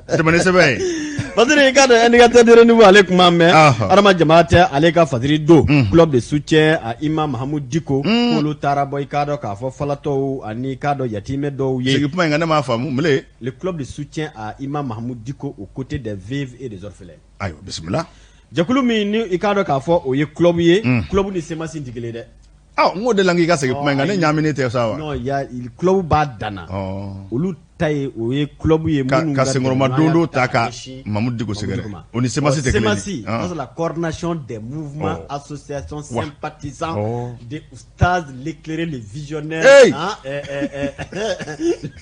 [SPEAKER 2] tɛmɛ ni sɛbɛn ye.
[SPEAKER 1] Parce que i k'a dɔn indicateur de renouveau, ale kuma mɛn.
[SPEAKER 2] Ahɔ.
[SPEAKER 1] Adama Jama tɛ ale ka fasiri don, club de soutien à Imam Mahamoud Dicko, k'olu taara bɔ, i k'a dɔn k'a fɔ falatɔw ani i k'a dɔn yatimɛ dɔw ye.
[SPEAKER 2] Segin kuma in kan, ne m'a faamu mele.
[SPEAKER 1] Le club de soutien à Imam Mahamoud Dicko aux côtés des veuves et des orphelins.
[SPEAKER 2] Ayiwa, bisimila.
[SPEAKER 1] Jɛkulu min ni i k'a dɔn k'a fɔ o ye club ye, club ni CMAS tɛ kelen ye dɛ.
[SPEAKER 2] Aw n ko de la k'i ka segin kuma in kan, ne ɲaaminen tɛ sa wa?
[SPEAKER 1] Non, il y a club b'a danna. Olu ta ye, o ye club ye
[SPEAKER 2] Ka
[SPEAKER 1] minnu
[SPEAKER 2] ka senkɔrɔma
[SPEAKER 1] dɛmɛya
[SPEAKER 2] don dɔ ta ka
[SPEAKER 1] ɲɛsin
[SPEAKER 2] Mahamudu Dicko
[SPEAKER 1] Mahamudu
[SPEAKER 2] sɛgɛrɛ.
[SPEAKER 1] Dicko ma.
[SPEAKER 2] O ni CMAS tɛ kelen ye.
[SPEAKER 1] CMAS,
[SPEAKER 2] Ah.
[SPEAKER 1] ça, c'est la coordination des mouvements,
[SPEAKER 2] Oh.
[SPEAKER 1] associations
[SPEAKER 2] Wa.
[SPEAKER 1] sympathisants
[SPEAKER 2] Oh.
[SPEAKER 1] de Oustaz l'éclairé, le visionnaire,
[SPEAKER 2] Hey!
[SPEAKER 1] hein,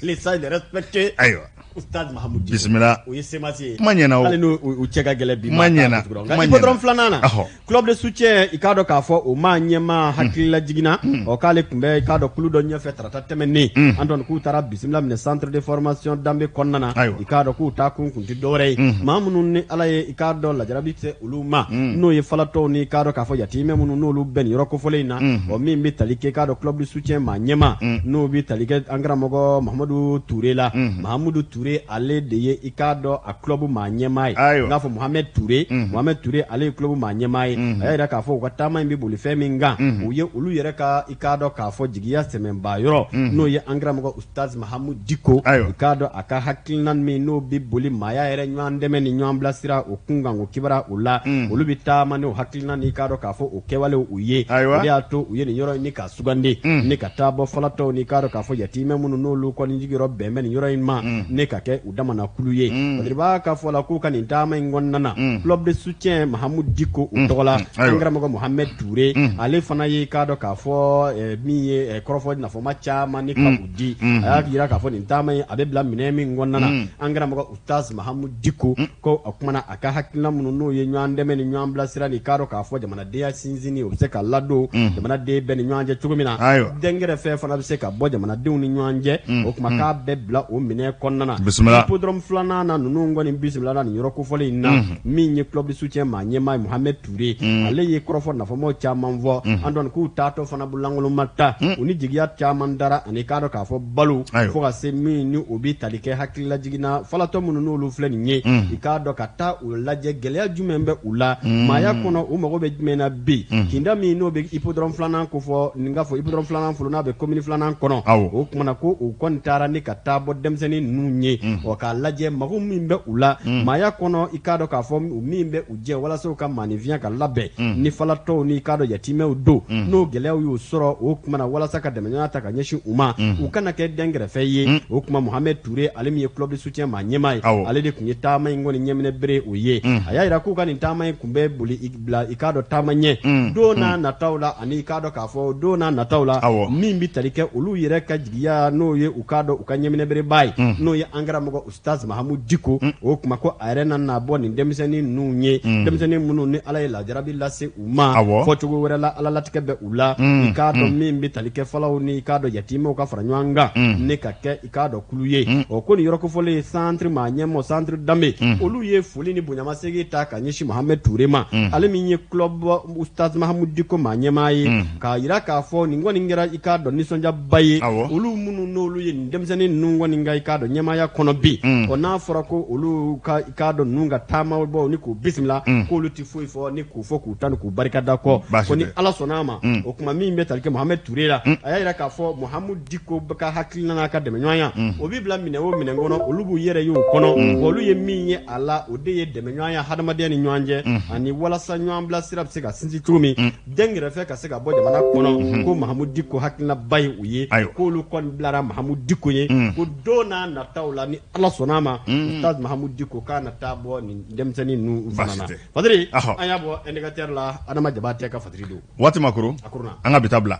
[SPEAKER 1] les sages, les respectés.
[SPEAKER 2] Ayiwa.
[SPEAKER 1] Ustaz Mahamudu
[SPEAKER 2] Diko bisimila
[SPEAKER 1] o ye CMAS ye
[SPEAKER 2] kuma ɲɛna o
[SPEAKER 1] hali n'u u cɛ ka gɛlɛn bi
[SPEAKER 2] kuma ɲɛna
[SPEAKER 1] kuma ɲɛna filanan na club de soutien i k'a dɔn k'a fɔ o maa ɲɛmaa hakilila jiginna ɔ k'ale tun bɛ i k'a dɔn kulu dɔ ɲɛfɛ tarata tɛmɛnen Antoine k'u taara bisimila minɛ centre de formation danbe kɔnɔna na i k'a dɔn k'u taa kun tun tɛ dɔwɛrɛ ye maa minnu ni Ala ye i k'a dɔn lajarabi se olu ma n'o ye falatɔw ni i k'a dɔn k'a fɔ yatimɛ minnu n'olu bɛ nin yɔrɔ kofɔlen in na ɔ min bɛ tali kɛ i k'a dɔn club de soutien maa ɲɛmaa n'o bɛ tali kɛ an karamɔgɔ Mahamadu Ture la Mahamudu Ture ale de ye i k'a dɔn a club maa ɲɛmaa ye n k'a fɔ Mohamed Ture Mohamed Ture ale ye club maa ɲɛmaa ye a y'a jira k'a fɔ u ka taama in bɛ boli fɛn min kan u ye olu yɛrɛ ka i k'a dɔn k'a fɔ jigiya sɛmɛnba yɔrɔ n'o ye an karamɔgɔ Ustaz Mahamudu Diko i k'a dɔn a ka hakilina min n'o bɛ boli maaya yɛrɛ ɲɔgɔn dɛmɛ ni ɲɔgɔn bilasira o kunkan o kibaruya o la olu bɛ taama n'o hakilina ni i k'a dɔn k'a fɔ o kɛwalew u ye o de y'a to u ye nin yɔrɔ in ni ka sugandi ni ka taa bɔ falatɔw ni k'a dɔn k'a fɔ yatimɛ minnu n'olu kɔni jigiyɔrɔ bɛn bɛ nin yɔrɔ in ma ne ka kɛ u damana kulu ye Badiriba ka fɔ la k'u ka nin taama in kɔnɔna na club de soutien Mahamudu Diko u tɔgɔ la an karamɔgɔ Mohamed Ture ale fana ye k'a dɔn k'a fɔ min ye kɔrɔfɔ nafama caman ni ka u di a y'a jira k'a fɔ nin taama in a bɛ bila minɛn min kɔnɔna na an karamɔgɔ Ustaz Mahamudu Diko ko o kumana a ka hakilina minnu n'o ye ɲɔgɔn dɛmɛ ni ɲɔgɔn bilasira ni k'a dɔn k'a fɔ jamanadenya sinsinni o bɛ se ka ladon jamanaden bɛɛ ni ɲɔgɔn cɛ cogo min na dɛnkɛrɛfɛ fana bɛ se ka bɔ jamanadenw ni ɲɔgɔn cɛ o tuma k'a bɛɛ bila o minɛn kɔnɔna na
[SPEAKER 2] bisimila
[SPEAKER 1] hippodrome filanan na ninnu kɔni bisimila nin yɔrɔ kofɔlen in na min ye club de soutien maa ɲɛmaa ye Mohamed Ture ale ye kɔrɔfɔ nafamaw caman fɔ Antoine k'u taatɔ fana bololankolon ma taa u ni jigiya caman dara ani k'a dɔn k'a fɔ balo fo ka se min ni o bɛ tali kɛ hakililajigin na falatɔ minnu n'olu filɛ nin ye i k'a dɔn ka taa u lajɛ gɛlɛya jumɛn bɛ u la maaya kɔnɔ u mago bɛ jumɛn na bi kinda min n'o bɛ hippodrome filanan kofɔ nin k'a fɔ hippodrome filanan fɔlɔ n'a bɛ commune filanan kɔnɔ o tuma na ko u kɔni taara ni ka taa bɔ denmisɛnnin ninnu ye ɔ k'a lajɛ mago min bɛ u la maaya kɔnɔ i k'a dɔn k'a fɔ min bɛ u jɛ walasa u ka maaninfinya ka labɛn ni falatɔw ni i k'a dɔn yatimɛw don n'o gɛlɛyaw y'u sɔrɔ o tuma na walasa ka dɛmɛɲɔgɔnya ta ka ɲɛsin u ma u kana kɛ dɛnkɛrɛfɛ ye o tuma Mohamed Ture ale min ye club de soutien maa ɲɛmaa ye ale de tun ye taama in kɔni ɲɛminɛ bere o ye a y'a jira k'u ka nin taama in tun bɛ boli bila i k'a dɔn taama ɲɛ don n'a nataw la ani i k'a dɔn k'a fɔ don n'a nataw la min bɛ tali kɛ olu yɛrɛ ka jigiya n'o ye u k'a dɔn u ka ɲɛminɛ bereba ye n'o ye an karamɔgɔ Ustaz Mahamudu Diko o tuma ko a yɛrɛ nana bɔ nin denmisɛnnin ninnu ye denmisɛnnin minnu ni Ala ye lajarabi lase u ma fɔcogo wɛrɛ la Ala latigɛ bɛ u la i k'a dɔn min bɛ tali kɛ falaw ni i k'a dɔn yatimɛw ka fara ɲɔgɔn kan ne ka kɛ i k'a dɔn kulu ye ɔ ko nin yɔrɔ kofɔlen ye centre maa ɲɛmɔgɔ centre danbe olu ye foli ni bonyamasegin ta ka ɲɛsin Mohamed Ture ma ale min ye club Ustaz Mahamudu Diko maa ɲɛmaa ye k'a jira k'a fɔ nin kɔni kɛra i k'a dɔn nisɔndiyaba ye olu minnu n'olu ye nin denmisɛnnin ninnu kɔni ka i k'a dɔn ɲɛmaaya kɔnɔ bi ɔ n'a fɔra ko olu ka i k'a dɔn ninnu ka taama bɔ ni k'u bisimila k'olu tɛ foyi fɔ ni k'u fɔ k'u tanu k'u barikada kɔ ko ni Ala sɔnna a ma o tuma min bɛ tali kɛ Mohamed Ture la a y'a jira k'a fɔ Mahamudu Diko ka hakilina n'a ka dɛmɛɲɔgɔnya o bɛ bila minɛn o minɛn kɔnɔ olu b'u yɛrɛ y'o kɔnɔ olu ye min ye a la o de ye dɛmɛɲɔgɔnya hadamadenya ni ɲɔgɔn cɛ ani walasa ɲɔgɔn bilasira bɛ se ka sinsin cogo min dɛnkɛrɛfɛ ka se ka bɔ jamana kɔnɔ ko Mahamudu Diko hakilinaba ye u ye k'olu kɔni bilara Mahamudu Diko ye ko don n'a nataw la ni Ala sɔnna a ma Ustaz Mahamudu Diko k'a na taa bɔ nin denmisɛnnin ninnu fana na Fadiri an y'a bɔ indicateur la Adama Jabatɛ ka fatiri don
[SPEAKER 2] waati ma kurun an ka bi ta bila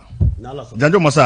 [SPEAKER 2] janjo masa.